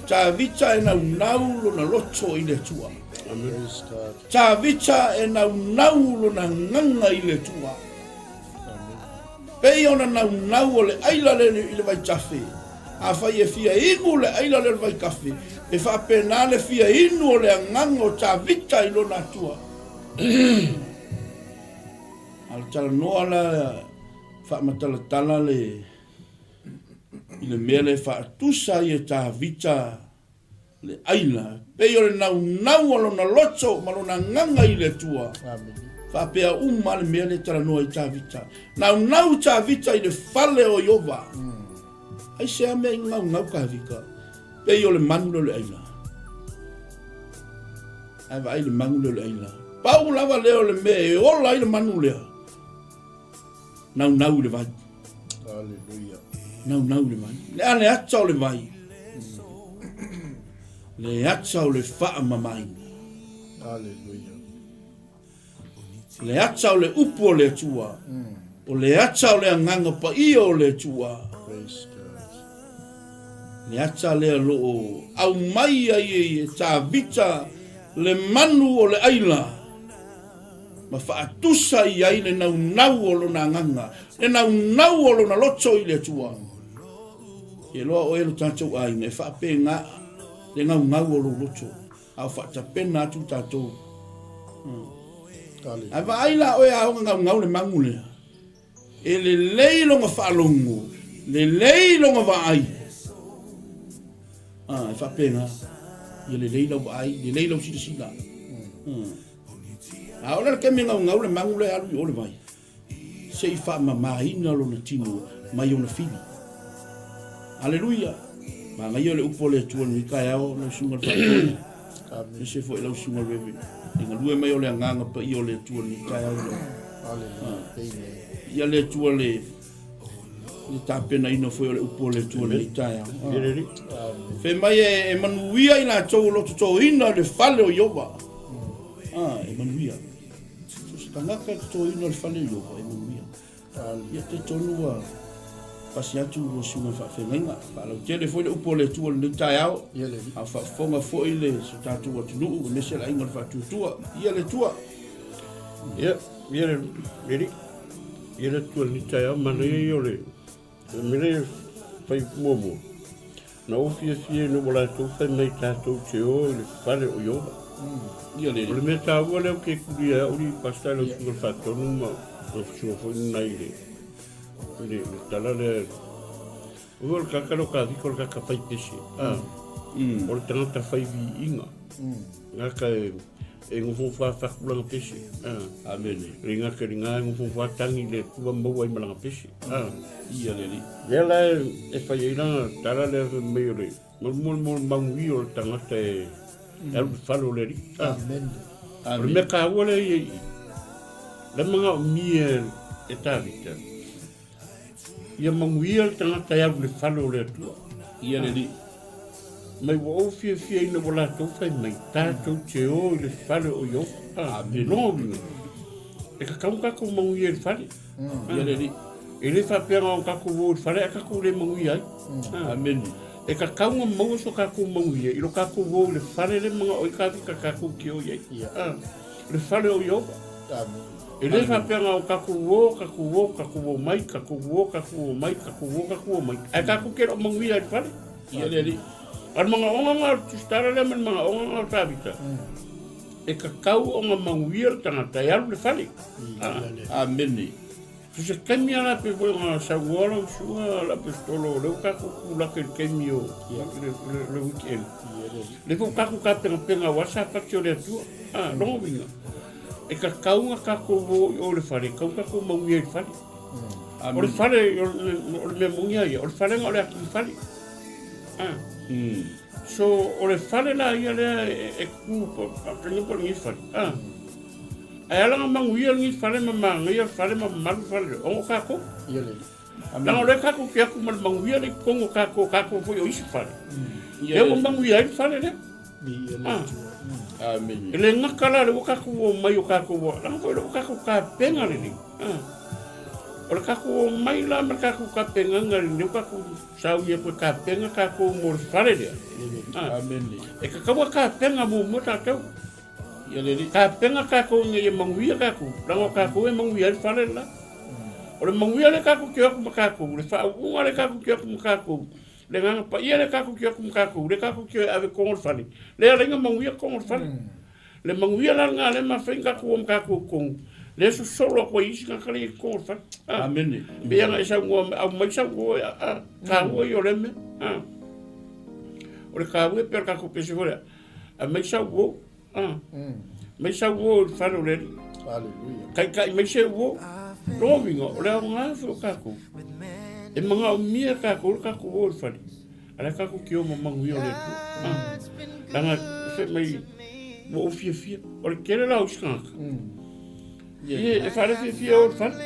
Tavita e naunau lona loto i le Atua. Tavita e naunau lona agaga i le Atua. Pei ona naunau o le aila le i le vaitafe. Afai e fia inu le aila lea o le vaikafe, e faapena le fia inu o le agaga o Tavita i lona Atua. A o le talanoa la faamatalatala le i le mea lea e faatusa ai e Tavita. Le aila, pei o le naunau o lona loto ma lona agaga i le Atua. Faapea uma le mea lea e talanoa ai Tavita. Naunau Tavita i le fale o Ieova. Aisea mea i gaugau Tavita? Pei o le manu lea o le aila. Ae vaai le manu lea o le aila. Pau lava lea o le mea e ola ai le manu lea. Naunau i le vai. Aleluia. Naunau i le vai. Le a le ata o le vai. Le ata o le faamamaina. Aleluia. Le ata o le upu o le Atua. O le ata o le agaga paia o le Atua. Praise God. Le ata lea loo aumai ai e Tavita le manu o le aila ma faatusa i ai le naunau o lona agaga, le naunau o lona loto i le Atua. E loa oe lo tatou aiga e faapena le gaugau o lou loto, a o faatapena atu tatou. Ae vaai la oe a oga gaugau le magu lea. E lelei lona faalogo, lelei lona vaai. Ah, e faapena. Ia lelei lau vaai, lelei lau silasila. Ah. A o le taimi e gaugau le magu lea e alu i o le vai, se i faamamaina lona tino mai ona fili. Aleluia! Manaia le upu a le Atua i lenei taeao, lau susuga i le Faatonu. Aemaise foi lau susuga Reverend. Le galue mai o le agaga paia o le Atua i lenei taeao lea. Ia le Atua le le tapenaina foi o le upu o le Atua i lenei taeao. Fai mai e manuia i latou o lo o totoina i le fale o Ieova. E manuia. So se tagata e totoina i le fale o Ieova, e manuia. Ia te tonu ua pasi atu ua suiga faafeagaiga. Faalautele foi le upu o le Atua i lenei taeao. A o faafofoga foi le so tatou atunuu aemaise le aiga o le Faatuatua. Ia le Atua. Ia, ia le Meri. Ia le Atua i lenei taeao, manaia ia o le mea lea e fai muamua. Na ou fiafia ina ua latou fai mai tatou te o i le fale o Ieova. Ia le O le mea taua lea ou te kulia ai au alii pastor i lau susuga i le Faatonu ma lau susuga foi lena i le i le le tala lea. O le tagata lea o Kavika o le tagata fai pese. Ah. O le tagata fai viiga. Tagata e e nofo faafaku lana pese. Ah. Amene. Le gata i le nofo faatagi i le Atua maua ai ma lana pese. Ah. Ia le Alii. Lea la e fai ai lana tala lea fai mai o le mo le manuia o le tagata e alu i le fale o le Alii. Ah. Amen. O le mea taua lea ia i i, le manaomia e Tavita, ia manuia le tagata e alu i le fale o le Atua. Ia le Alii. Mai ua ou fiafia ina ua latou fai mai, tatou te o i le fale o Ieova. Ah, lona uiga, e tatau ona tatou manuia i le fale. Ia le Alii. E le faapea na o tatou o i le fale ae tatou le manuia ai. Amene. E tatau ona maua so tatou manuia i lo tatou o i le fale lea manao ai Tavita tatou te o i ai. Le fale o Ieova. E le faapea na o tatou o, tatou o, tatou o mai, tatou o, tatou o mai, tatou o, tatou o mai, ae tatou te le o manuia i le fale. Ia le Alii. O le manaoga lena o le tusitala lea ma le manaoga lena o Tavita, e tatau ona manuia le tagata e alu i le fale. Amene. So se taimi lava la pei foi ona saunoa lau susuga le Aposetolo o lea ua tatou tulaka i le taimi o le weekend. Lea foi ua tatou tapenapena aua Sapati o le Atua. Lona uiga, e tatau ona tatou o i o i le fale, e tatau ona tatou manuia i le fale. O le fale, o le mea moni lava ia, o le fale na o le atu i fale. So, o le fale la ia lea e tu faapena po o lenei fale. Ae ala ona manuia lenei fale ma manaia le fale ma mamalu le fale, ona o tatou. Leaga o lea tatou te atu ma le manuia lea i totonu o tatou, tatou foi o isi fale. Lea ua manuia ai le fale lea. E le gata la lea ua tatou omai o tatou, leaga foi o lea ua tatou tapena lelei. O le tatou omai la ma le tatou tapenaga lelei, ua tatou sauni atu e tapena tatou mo le fale lea. E tatau ona tapena muamua tatou. Tapena tatou ina ia manuia tatou, leaga o tatou e manuia ai le fale le la. O le manuia lea tatou te o atu ma tatou, le faauuga lea tatou te o atu ma tatou, le Agaga Paia lea tatou te o atu ma tatou, lea tatou te o e ave i totonu o le fale, lea e ala ai ona manuia totonu o le fale. Le manuia la lena lea e mafai ona tatou o ma tatou i totonu, lea e sosolo atu ai isi tagata lea i totonu o le fale. Amene. E pei ona e saunoa, aumai sau oe, taua ia o lea mea. O le kāua e pei o le tatou pese foi lea, aumai sau uo, aumai sau uo i le fale o le Alii. Hallelujah. Taitai mai se uo. Lona uiga, o le aoga foi o tatou, e manaomia e tatou le tatou o i le fale, a o la e tatou te o ma manuia o le Atua. Leaga fai mai ua ou fiafia. O le tele la o isi tagata, e faalefiafia o i le fale.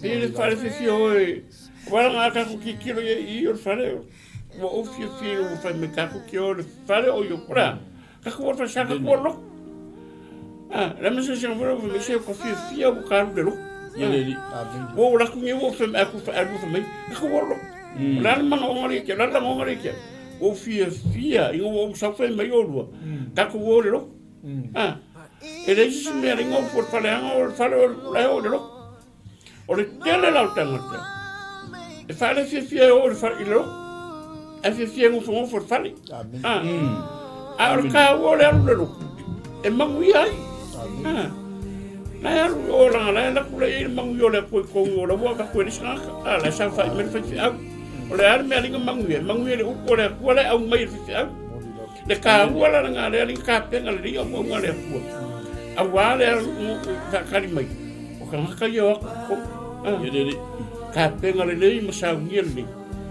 E le faalefiafia o e, aua leaga a tatou tilotilo i ai i i o le fale, ua ou fiafia ina ua fai mai tatou te o i le fale o Iopo. O le a? Tatou o i le fale sa tatou o i le lotu. Le a ma se foi ua fai mai se ua fiafia ua ta alu i le lotu. Ua ou alu atu nei ua ou fai mai atu alu fai mai tatou o i le lotu. O le a le manaoga lea ia te au? O le a le lagoga lea ia te au? Ua ou fiafia ina ua ou sau fai mai oulua, tatou o i le lotu. E leai se isi mea e ala ai ona ou fua i le faleaga o le fale o la e o i le lotu. O le tele la o tagata e faalefiafia e o i le fale i le lotu, ae fiafia e nofonofo i le fale. A o le taua o le alu i le lotu, e manuia ai. La e alu o leaga la e alu atu la i ai le manuia o le Atua i totonu o la ua avatu e le isi tagata. La e saofai mai le faifeau. O le a le mea e ala ai ona manuia? E manuia i le upu a le Atua la e aumai e le faifeau. Le taua la lena lea alii tapena lelei auauna a le Atua aua le faatali mai o tagata ia o atu i totonu. Tapena lelei ma saunia lelei.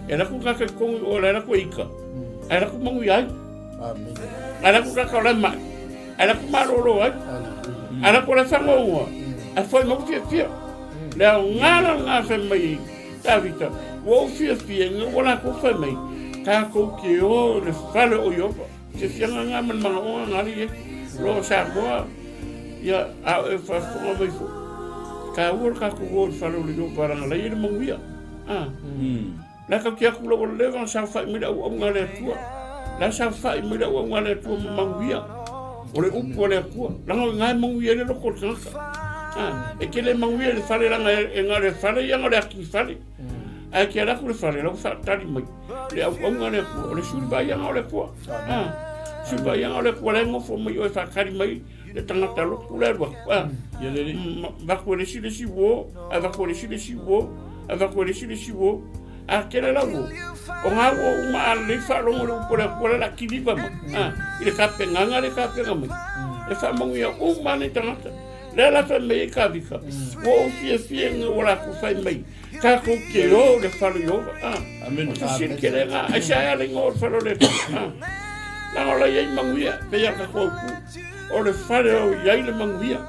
E alu atu le tagata i totonu i o la e alu atu e ita, ae alu atu manuia ai. Ae alu atu le tagata o la e mai, ae alu atu malolo ai. Ae alu atu o la e fagogoa, ae foi mai ua fiafia. Le aoga la lena fai mai Tavita, ua ou fiafia ina ua latou fai mai, tatou te o i le fale o Ieova. Fiafiaga lena ma le manaoga na ali ai. Lo Samoa, ia, a o e faafofoga mai foi, taua le tatou o i le fale o le Ieova, leaga la e i ai le manuia. Ah. La e tatou te atu la ua leva ona saofai mai le auauna a le Atua. La e saofai mai le auauna a le Atua ma manuia. O le upu a le Atua. Leaga o i ina e manuia ai le loto o le tagata. E te le manuia i le fale leaga e na o le fale ia na o le ati fale. Ae te alu atu i le fale, la ua faatali mai le auauna a le Atua. O le suli vaiaga o le Atua. Suli vaiaga o le Atua la e nofo mai oe faatali mai le tagata lotu le alu atu. Avatu e le isi le isi uo, avatu e le isi le isi uo, avatu e le isi le isi uo. A tele la uo, o ngā uo uma a lelei faalogo le upu a le Atua la o le a kiliva mai, i le tapenaga lea e tapena mai. E faamanuia uma lava nei tagata. Lea la fai mai ai Kavika, ua ou fiafia ina ua latou fai mai, tatou te o i le fale o Ieova. O fesili tele lena, aisea e ala ai ona o i le fale o le Atua? Leaga o la e i ai manuia, pei lava o le tatou autu, o le fale o i ai le manuia.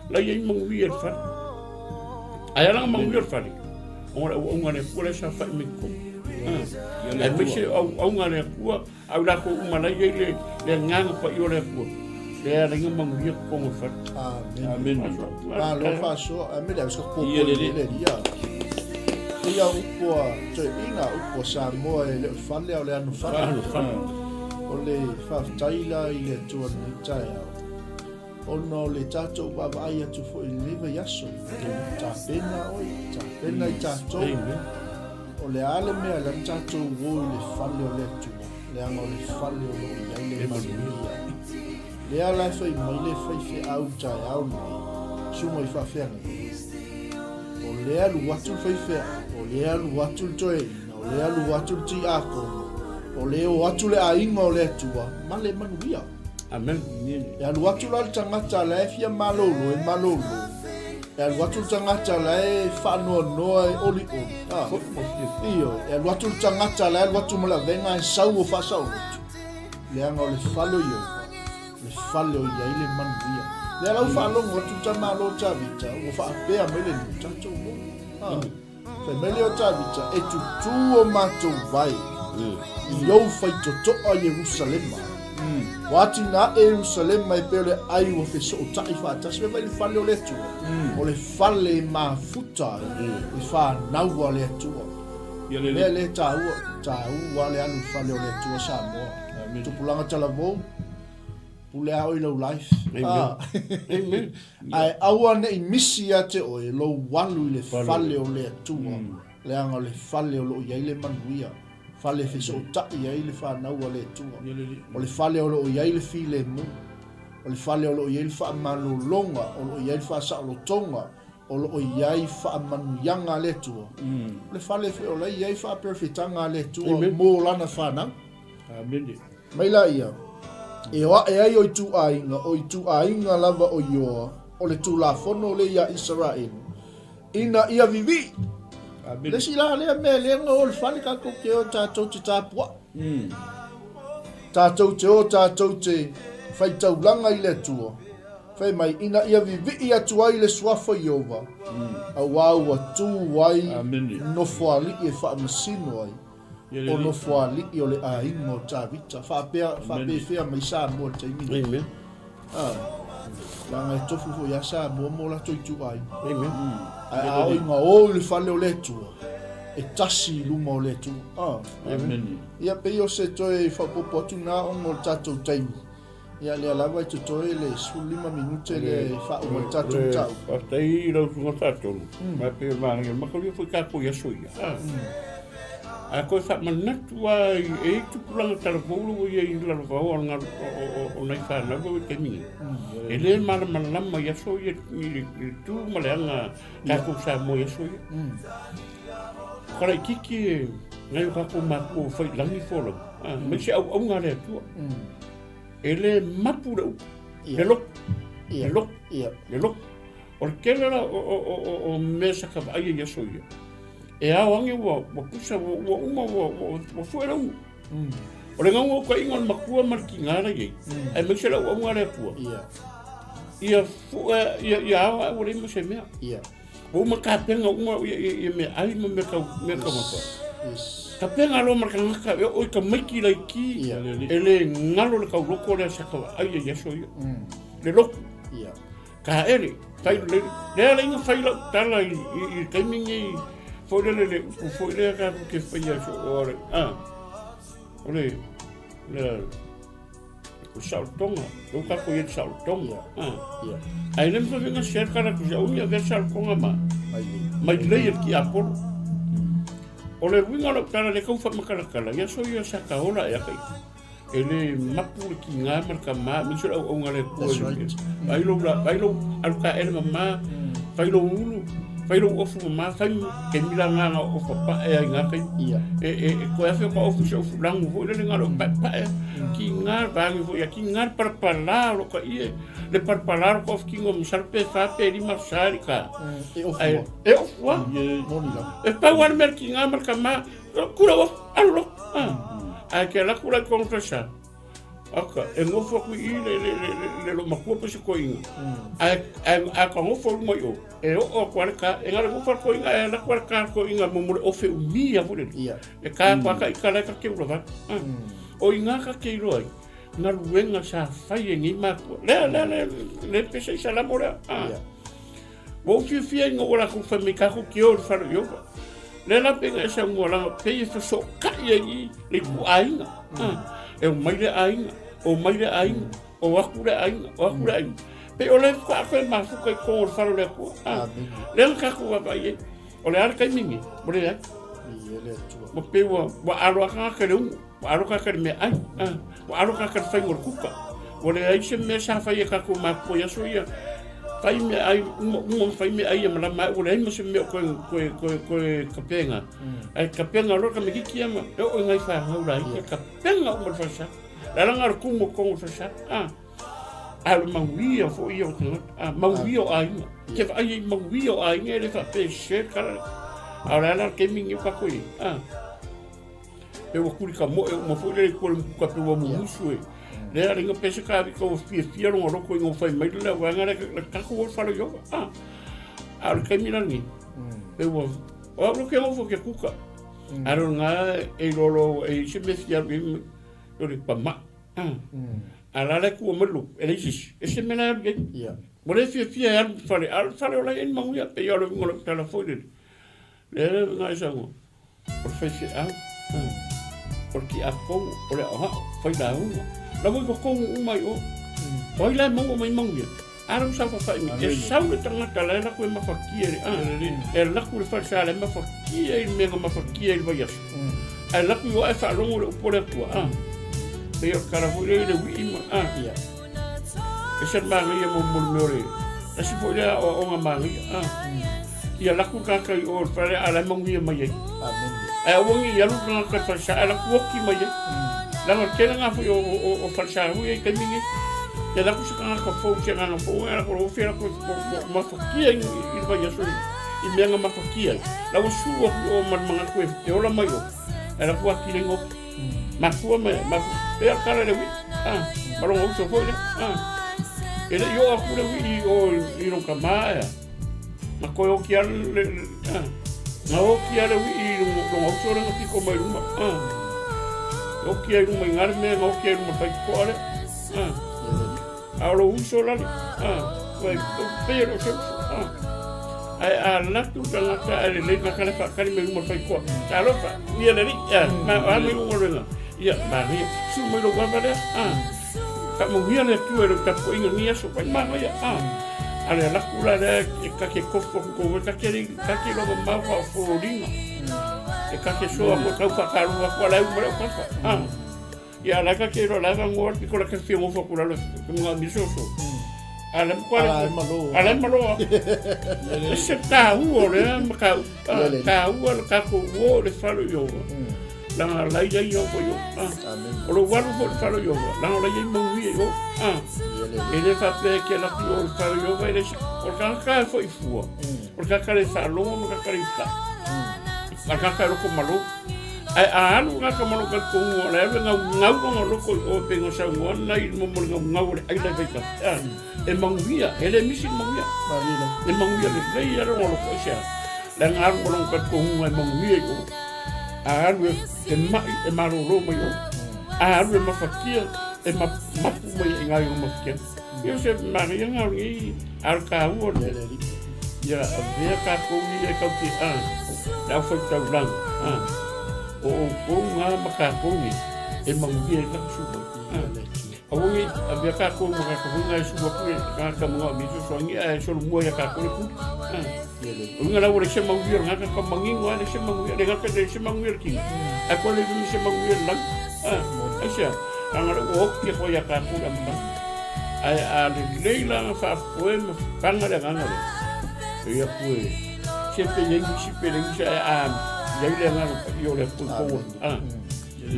La e i ai manuia i le fale. Ae ala ona manuia o le fale, ona o le auauna a le Atua la e saofai mai i totonu. Aemaise o auauna a le Atua, A o latou uma la e i ai le agaga paia o le Atua, lea e ala ai ona manuia totonu o le fale. Amen. Malo faasoa. Amen. Au sa popo i le lia. Ia upu a toeaiina, upu a Samoa e le o le fale a o le anofale. Anofale. O le faafetai la i le Atua i lenei taeao, ona o le tatou vaavaai atu foi i lenei vaiaso, tapena oe, tapena i tatou. O le a le mea lea na tatou o i le fale o le Atua, leaga o le fale o lo o i ai le manuia. Lea la e fai mai le faifeau i taeao lenei, susuga i faafeagaiga. O lea alu atu le faifeau, o lea alu atu le toeaina, o lea alu atu le tiakono, o lea o atu le aiga o le Atua ma le manuia. Amen. E alu atu la le tagata la e fia malolo, e malolo. E alu atu le tagata la e faanoanoa e olioli. Ah. Ioe, e alu atu le tagata la e alu atu ma le avega e sau o faasaoloto. Leaga o le fale o Ieova, le fale o i ai le manuia. Lea la ua faalogo atu le tamālo Tavita, ua faapea mai le nuu, tatou o. Ah. Fai mai lea o Tavita, E tutū o matou vae i ou faitotoa Ierusalema. Ua atinae Ierusalema e pei o le ai ua fesootai faatasi. Fai mai le fale o le Atua, o le fale e mafuta ai i fanau a le Atua. Mea lea e taua, taua le alu i le fale o le Atua Samoa. Tupulaga talavou. Pule a oe i lou life. Amen. Ah. Amen. Ae aua ne i misi ia te oe lou alu i le fale o le Atua, leaga o le fale o lo o i ai le manuia, fale e fesootai ai le fanau a le Atua, o le fale o lo o i ai le filemu, o le fale o lo o i ai le faamalologa, o lo o i ai le faasaolotoga, o lo o i ai faamanuiaga a le Atua, o le fale foi o la e i ai faaperefetaga a le Atua mo lana fanau. Amene. Mai laia, e o aʻe ai o ituʻaiga, o ituʻaiga lava o Ioa, o le Tulafono lea iā Isaraelu, ina ia vivii. Amene. Le isi la lea mea e le o le fale tatou te o tatou te tapuaʻi. Tatou te o tatou te faitaulaga i le Atua. Fai mai, ina ia vivii atu ai le suafa Ieova, auā ua tū ai Amene. nofoalii e faamasino ai, Ia o le nofoalii o le aiga o Tavita. Faapea, faapefea mai Samoa i le taimi lenei. Amen. Ah, leaga e tofu foi ia Samoa mo latou ituaiga. Amen. Ae a oo ina o i le fale o le Atua, e tasi i luma o le Atua. Ah. Amene. Ia pei o se toe faaopoopo atu na ona o le tatou taimi. Ia lea lava e totoe le 15 minute lea e faauma le tatou mataupu. Faafetai i lau susuga Faatonu, ma e pei o le manaia, makalia foi tatou i aso ia. A toe faamanatu lava e i ai tupulaga talavou lea ua i ai i lalovaoa o le o nai fanau lea ua i le taimi nei. E le malamalama i aso ia i le tu ma le aga tatou Samoa i aso ia. O ka laitiiti e nai o tatou matua ua fai i lagi folau, aemaise auauna a le Atua. E le mapu le upu, le lotu, le lotu, le lotu. O le tele la o mea sa ka vaaia i aso ia, e ao age ua pusa, ua uma, ua fue le umu. O le gaugaukaʻiga o le matua ma le tiga la i ai, aemaise le auauna a le Atua, ia fue, ia ao ae ua leai ma se mea. Ua uma tapena uma ia meaai ma mea tau mea taumafa. Tapena loa ma le tagata e oo i tamaiti laiti e le galo le tauloko lea sa tauaaia i aso ia. Le lotu. Taele, fai le lea la inga fai lau tala i le taimi nei foi lele le upu foi lea tatou te faia so o le a o le le o saolotoga, lou tatou i ai le saolotoga. Ae le mafai foi ona share kala tu au ia avea saolotoga ma mai lelei e le tiapolo. O le uiga o lau tala le tau faamatalatala, ia so ia sa taola ea kai. E le mapu le tiga ma le tama, aemaise o le auauna a le Atua. That's right. Fai lou la, fai lou alu taele mama, fai lou ulu, fai lou ofu mama, fai taimi la na na ofa pae ai ngā taimi. E, e, e koe awhi o ka ofu se ofu langu foi lele ngā lo pae pae, ki ngā vangi foi, ki ngā parapara o lo ka ie, le parapara o ka ofu ki ngā masalo pe wha pe lima sa li ka. E ofu Ai, a. e ofu a. Moni la. E pau ana mea ki ngā marka mā, kura ofu, alu lo. Ai ke laku lai konga sa. Aka, e ngofo aku i le, le, le, le, le lo makua pa se koinga. Ai, ai, ai ka ngofo lu mai o. E o o kwa le ka, e ngare ngofo al koinga, e la kwa le ka koinga mo mo le ofe umi a fule. E ka kwa ka i ka le ka ke ula va. O i ngā ka ke iloa ai, galuega sa fai e nei makua. Lea, lea, lea, le pesa i salamo lea. Ua ou fiafia ina ua latou fai mai tatou te o i le fale o Ieova. Lea la pei ona e saunoa leaga pei e fesootai ai i le ituaiga. E omai le aiga, omai le aiga, o atu le aiga, o atu le aiga. Pei o le faatoa toe mafuta i totonu o le fale o le Atua. Lea na tatou vaavaai ai. O le a le taimi lenei? Ua leai. Ua pei ua alo lava tagata i le umu, ua alo tagata i le meaai, ua alo tagata i le faiga o le kuka. Ua leai se mea sa fai e tatou matua i aso ia, fai meaai, uma uma ona fai meaai ia malama ai, ua leai ma se mea o toe, toe, toe, toe tapena. Ae tapena loa le tamaitiiti ia ma e oo i nai fanau laiti, e tapena uma le falesa. Le ala lena o le tumu o totonu o le falesa. A o le manuia foi ia o tagata, a manuia o aiga. Ke vaai ai manuia o aiga e le faapea e sese le tala lea. A o le ala le taimi lenei o tatou i ai. Pe ua tuli ka moe uma foi lea i tua i le mutuka pe ua mumusu e. Lea ale inga pe se ka ua fiafia longa loko ina ua fai mai le vaega lea le tatou o le fale o Ieova. A o le taimi la lenei, pe ua, o au ke nofo ke kuka. A o ngā e lolo e se mea fia alu i ai, o le pamaʻi. A la le kua mai le lotu, e leai se isi, e se mea la e alu i ai. Ua le fiafia e alu i le fale, a o le fale o la e i ai le manuia, pei o le uiga o lau tala foi lele. Lea le uiga e saunoa, o le faifeau, o le tiakono, o le aoao, failauga, la ua i totonu uma i o. O ai la e maua mai manuia? A la ua saofafai mai, e sau le tagata la e alu atu e mafatia i le, a, e alu atu i le falesa la e mafatia i le mea na mafatia i le vaiaso. Ae alu atu i o ae faalogo i le upu a le Atua, a. Pei o le tala foi lea i le uii ma, a. E se manaia mo mo le mea o le, tasi foi lea aoaoga manaia, a. Ia alu atu le tagata i o i le fale a o la e manuia mai ai. Ae aua ne i alu le tagata i le falesa ae alu atu oti mai ai. Leaga o le tele lena foi o falesa ui ai taimi nei. Ia lako se tagata fou se agaga fou e lako ofi lako mafatia i le vaiaso i mea na mafatia ai. La ua su atu i o ma le manatu e ola mai o. Ae lako atili ai ofi. Mafua mai, mafua. E a kala le ui. Ah, ma longa uso foi le. Ah. E le i oo atu le ui i o i lon tama ea. Na koe oki a le, ah. Na oki a le ui i longa uso le na kiko mai luma. Ah. Oki ai luma i ngā le mea, na oki ai luma whai koa le. Ah. A o lo uso lali. Ah. Wai, pei e lo se uso. Ah. Ai a latu tangata ai le lei na kale whakari me luma whai koa. Talofa, ia le ri, ah, ma a me lunga lenga. Ia, ma ria, su mai lo wawa lea. Ah. Whakamauhia le Atua i lou tapuaiga i lenei aso, pai manaia, a. A le alaku la lea e kake kofo aku kou, e kake le, kake loa mamao ka o foliga. E kake soa ko tau whakalofa aku ala e uma leo kaka, a. Ia ala kake loa la vangoa le piko la ke fia ngofa aku lalo, ke mga misoso. Ala mo Ala e malo. Ala e malo. E se tāua o lea ma ka, tāua le kako uo le falo i oa. Langa lai ai o ko yo. O lo walu fo le falo i oa. Langa lai ai mau i o. E le fa pe ke la ki o le falo i oa e le o ka ka fo i fua. O ka ka le fa longo ma ka ka le fa. A ka ka loko malo. Ai a alu nga ka malo ka kongu o le alu ngau ngau ngo loko o pe ngo sa ngo na i mo mo ngau ngau le ai le ka. E manguia, e le misi manguia. E manguia le lei ala ngo loko i sea. Le nga alu ngo ka kongu e manguia i o. A alu e mai e malolo mai o. A alu e mafatia e mapu mai e ngai o mafatia. Ia se maria ngā i al ka ua le. Ia avea kākou i e kau te a. Le au whai tauranga. A. O o kou ngā ma kākou ni e manguia e laka su mai. A. Aua nge avea kākou ma kākou ngā e su aku e ngā ka mga o miso soangi a e solo mua ia kākou le puli. A. O inga lau le se manguia le ngaka ka mangingo a le se manguia le ngaka le se manguia le kinga. A koe le se manguia le lang. A. Aisea. Anga le ua oki koe ia kākou le amata. Ai a le lei la nga faafoe ma panga le agaga lea. E ia ku e se pe iai nisi pe leai nisi ae a iai le agaga paia o le Atua i kou a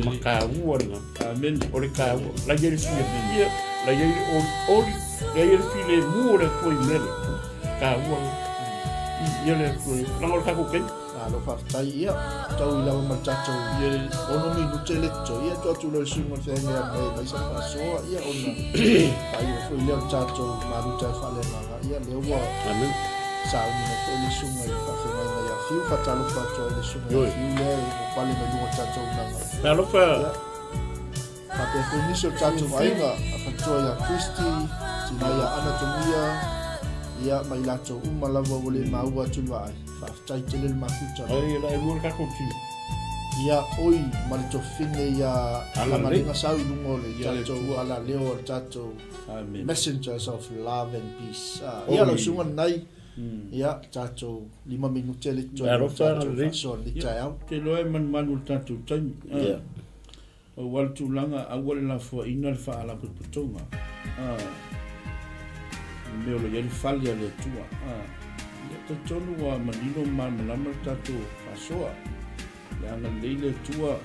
ma kāua le agaga. Amen. O le kāua. La iai le fiafia, la iai le olioli, la iai le filemu o le Atua i mea lea. Kāua nga. I ia le Atua. Langa o le kākou taimi. Malo faafetai ia tau i lava ma le tatou 6 minute le totoe ia tuu atu loa i le suiga o le feagai mai mai sana faasoa ia ona faaiu ai foi lea o le tatou maluta e faaleagaga ia lea ua Amen. sauni mai foi le suiga i le faafeagaiga ia Fiu faatalofa atu ai le suiga ia Fiu lea e ua pale mai luga o tatou naga. Talofa. Ia faapea foi nisi o le tatou aiga a faletua ia Christy, tina ia Ana Tomia, ia ma i latou uma lava ua le maua atu le vaai. Faafetai tele le mafuta. Ai, la e lua le tatou tino. Ia, oi, ma le tofine ia Lamalega sau i luga o le tatou alaleo o le tatou Messengers of Love and Peace. Ia, lau susuga lenai, ia, tatou 5 minute le totoe o le tatou faasoa i lenei taeao. Ou te iloa e manumanu i le tatou taimi. Aua le tulaga, aua le lafoaiina le faalapotopotoga, ā, le mea o lo o i ai le fale a le Atua, ā, ia talitonu ua manino ma malamalama le tatou faasoa, le agalelei le Atua i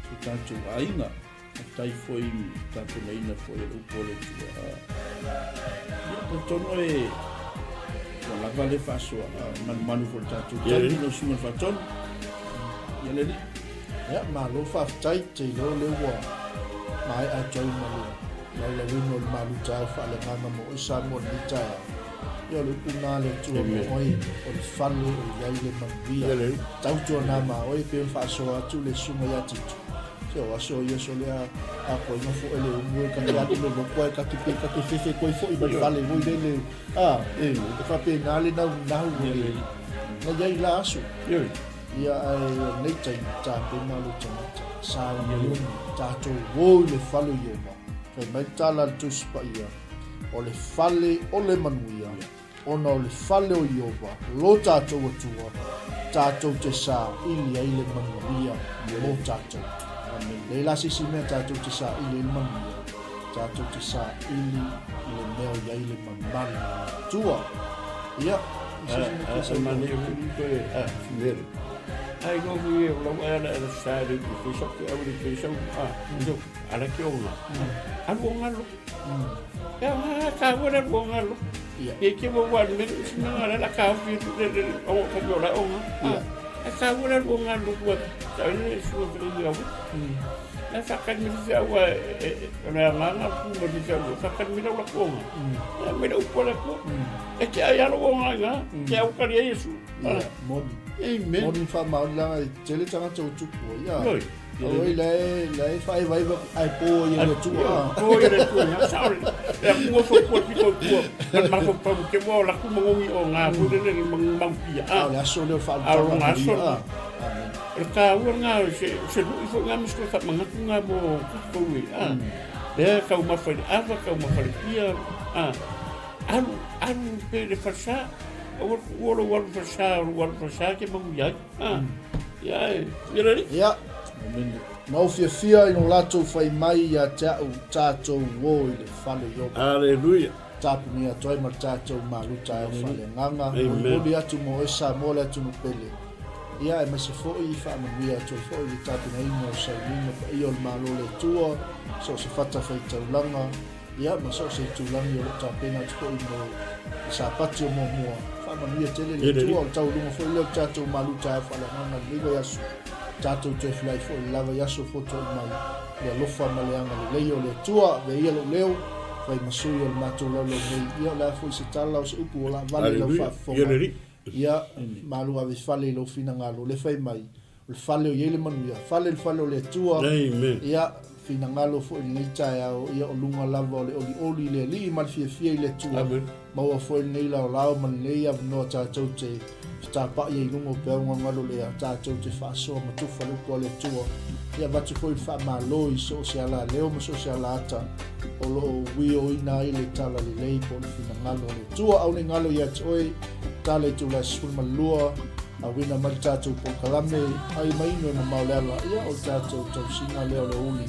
so tatou aiga, faafetai foi i le tapenaina foi o le upu a le Atua, ā, ia talitonu e ua lava le faasoa, ā, manumanu foi i le tatou taimi, lau Susuga i le Faatonu, ia le Alii. Ia, malo faafetai, te iloa lea ua maea atu ai ma le laulauina o le malu taeao faaleagaga mo oe Samoa i lenei taeao. Ia, o le upu lena a le Atua mo oe, o le fale o i ai le manuia. Tautuana ma oe pei ona faasoa atu le susuga ia Tito. Se o aso ia so lea a koe nga foe le umu e ka te atu le loko ai ka te pe ka te fefe koe foi mai fale voi le le a e whapena le nau nau le na iai la aso. Ia ae o lenei taimi, tapena lou tagata, sauniuni, tatou o i le fale o Ieova. Fai mai le tala a le Tusi Paia, O le fale o le manuia, ona o le fale o Ieova, lo tatou Atua, tatou te saili ai le manuia mo tatou. Leai la se isi mea tatou te saili ai le manuia, tatou te saili i le mea o i ai le mamalu o le Atua. Ia, i se isi mea e fia saunoa. Ai no vi e lau ai ala ala sa le i te sau te au le te sau a so ala ke onga. Alu onga lo. Ya ka wa le onga lo. E ke mo wa me sina ala la ka fi le le o ka yo la onga. A ka wa le onga lo wa sa le su le ya. Na sa ka mi se au e na nga nga ku mo se au sa ka mi la la ko nga. Ya me la upo la ko. E ke ai alo nga nga ke au ka le Yesu. Ia, moni. Amen. Moni whaamaoni langa i tele tagata o tupu ai, ia. Oi. Oi, la e, la e whaevaeva ai pō i le Atua. Pō i le Atua, nga sao le. Ia kungo fo kua piko kua. Ma ma fo pau ke mo la ku mangongi o ngā fure le mang mang pia. A o le aso lea o le A o faalutaga ngā aso. manuia. Amen. O le tāua ngā se se lui fo ngā misko fa mangatu ngā mo kakou e. A. Lea taumafa i le ava, taumafa i le pia. A. Alu, alu pe le falesa. Aua ua lou alu falesa, o lou alu falesa ke manuia ai. A. Ia e, ia le alii. Ia. Na ou fiafia i lo latou fai mai ia te a'u tatou uō i le fale i Iopa. Aleluia. Tapuni atu ai ma le tatou maluta ai o Faleagaga. Amen. Molimoli atu mo oe Samoa le atunuu pele. Ia aemaise foi i faamanuia atu ai foi i le tapenaina o sauniga paia o le Malo o le Atua, so o se fatafaitaulaga, ia ma so o se itulagi o lo o tapena atu foi mo le Sapati o muamua. Faamanuia tele le Atua, o le taualuga foi lea o le tatou maluta ai faaleagaga i lenei vaiaso. Tatou toe filai foi i le la vaiaso fotuai mai le alofa ma le agalelei o le Atua. Avea ia lou leo, fai ma sui o le matou laulau nei. Ia, o le a foi se tala o se upu o laavale i lau faafofoga. Ia, malu ave fale i lou finagalo, le fai mai, o le fale o i ai le manuia, fale i le fale o le Atua. Amen. Ia, finagalo foi i lenei taeao, ia o luga lava o le olioli i le Alii ma le fiafia i le Atua. Amen. Maua foi lenei laolao ma lenei avanoa tatou te fetapa'i ai i luga o peau galugalu lea, tatou te faasoa ma tufa le upu a le Atua. Ia avatu foi le faamalo i so o se alaleo ma so o se alaata o lo o uioina ai le talalelei po o le finagalo o le Atua. Aua ne i galo ia te oe, tala i tulae 12, auina mai le tatou polokalame, ai mai ino e mamao le ala, ia o le tatou tausiga lea o le uli,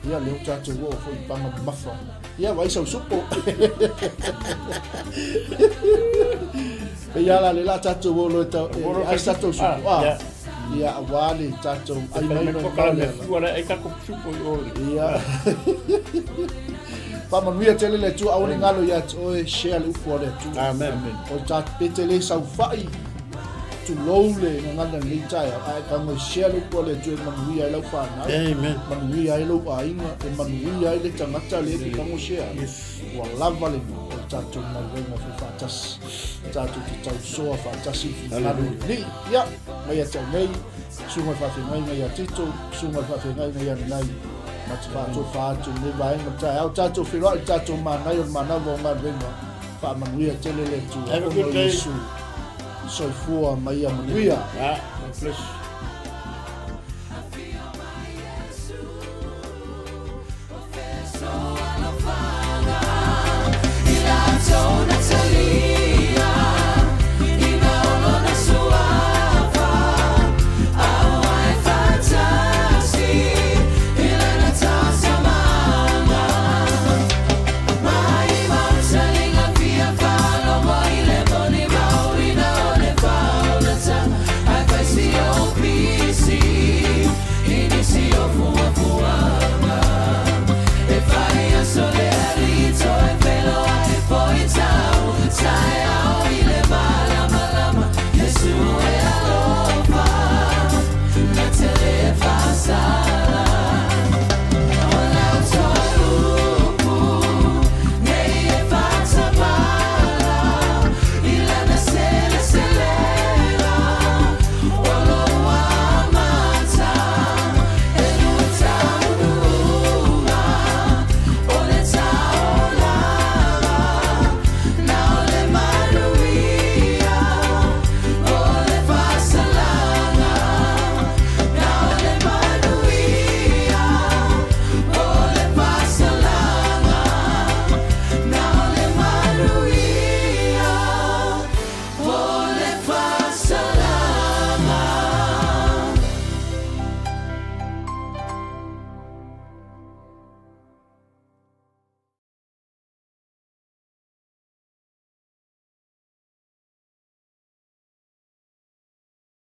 ia lea ua tatou oo foi i paga mamafa. Ia, vai sau supo. Pei ala le la tatou o loe tau, e, ai sa tatou supo. Ah, ia, aua le tatou ai mai no mamao le ala. Ai tatou supo i o. Ia. Faamanuia tele le Atua, aua ne i galo ia te oe, share le upu a le Atua. Amen. O le tatou pete le saufai, tulou le gagana i lenei taeao, ae tago e share le upu a le Atua e manuia ai lau fanau, Amen. manuia ai lou aiga, e manuia ai le tagata lea e te tago share ai. Yes. Ua lava lena o le tatou galuega fai faatasi, tatou te tausoa faatasi i finagalo o le Alii. Ia, mai ia te au nei, susuga i le faafeagaiga ia Tito, susuga i le faafeagaiga ia Nanai, ma te faatofa atu i lenei vaega o le taeao, tatou feiloai i le tatou manaia o le manava o galuega, faamanuia tele le Atua, Have a ona good o day. Iesu. Soifua ma ia manuia. Ah, God bless.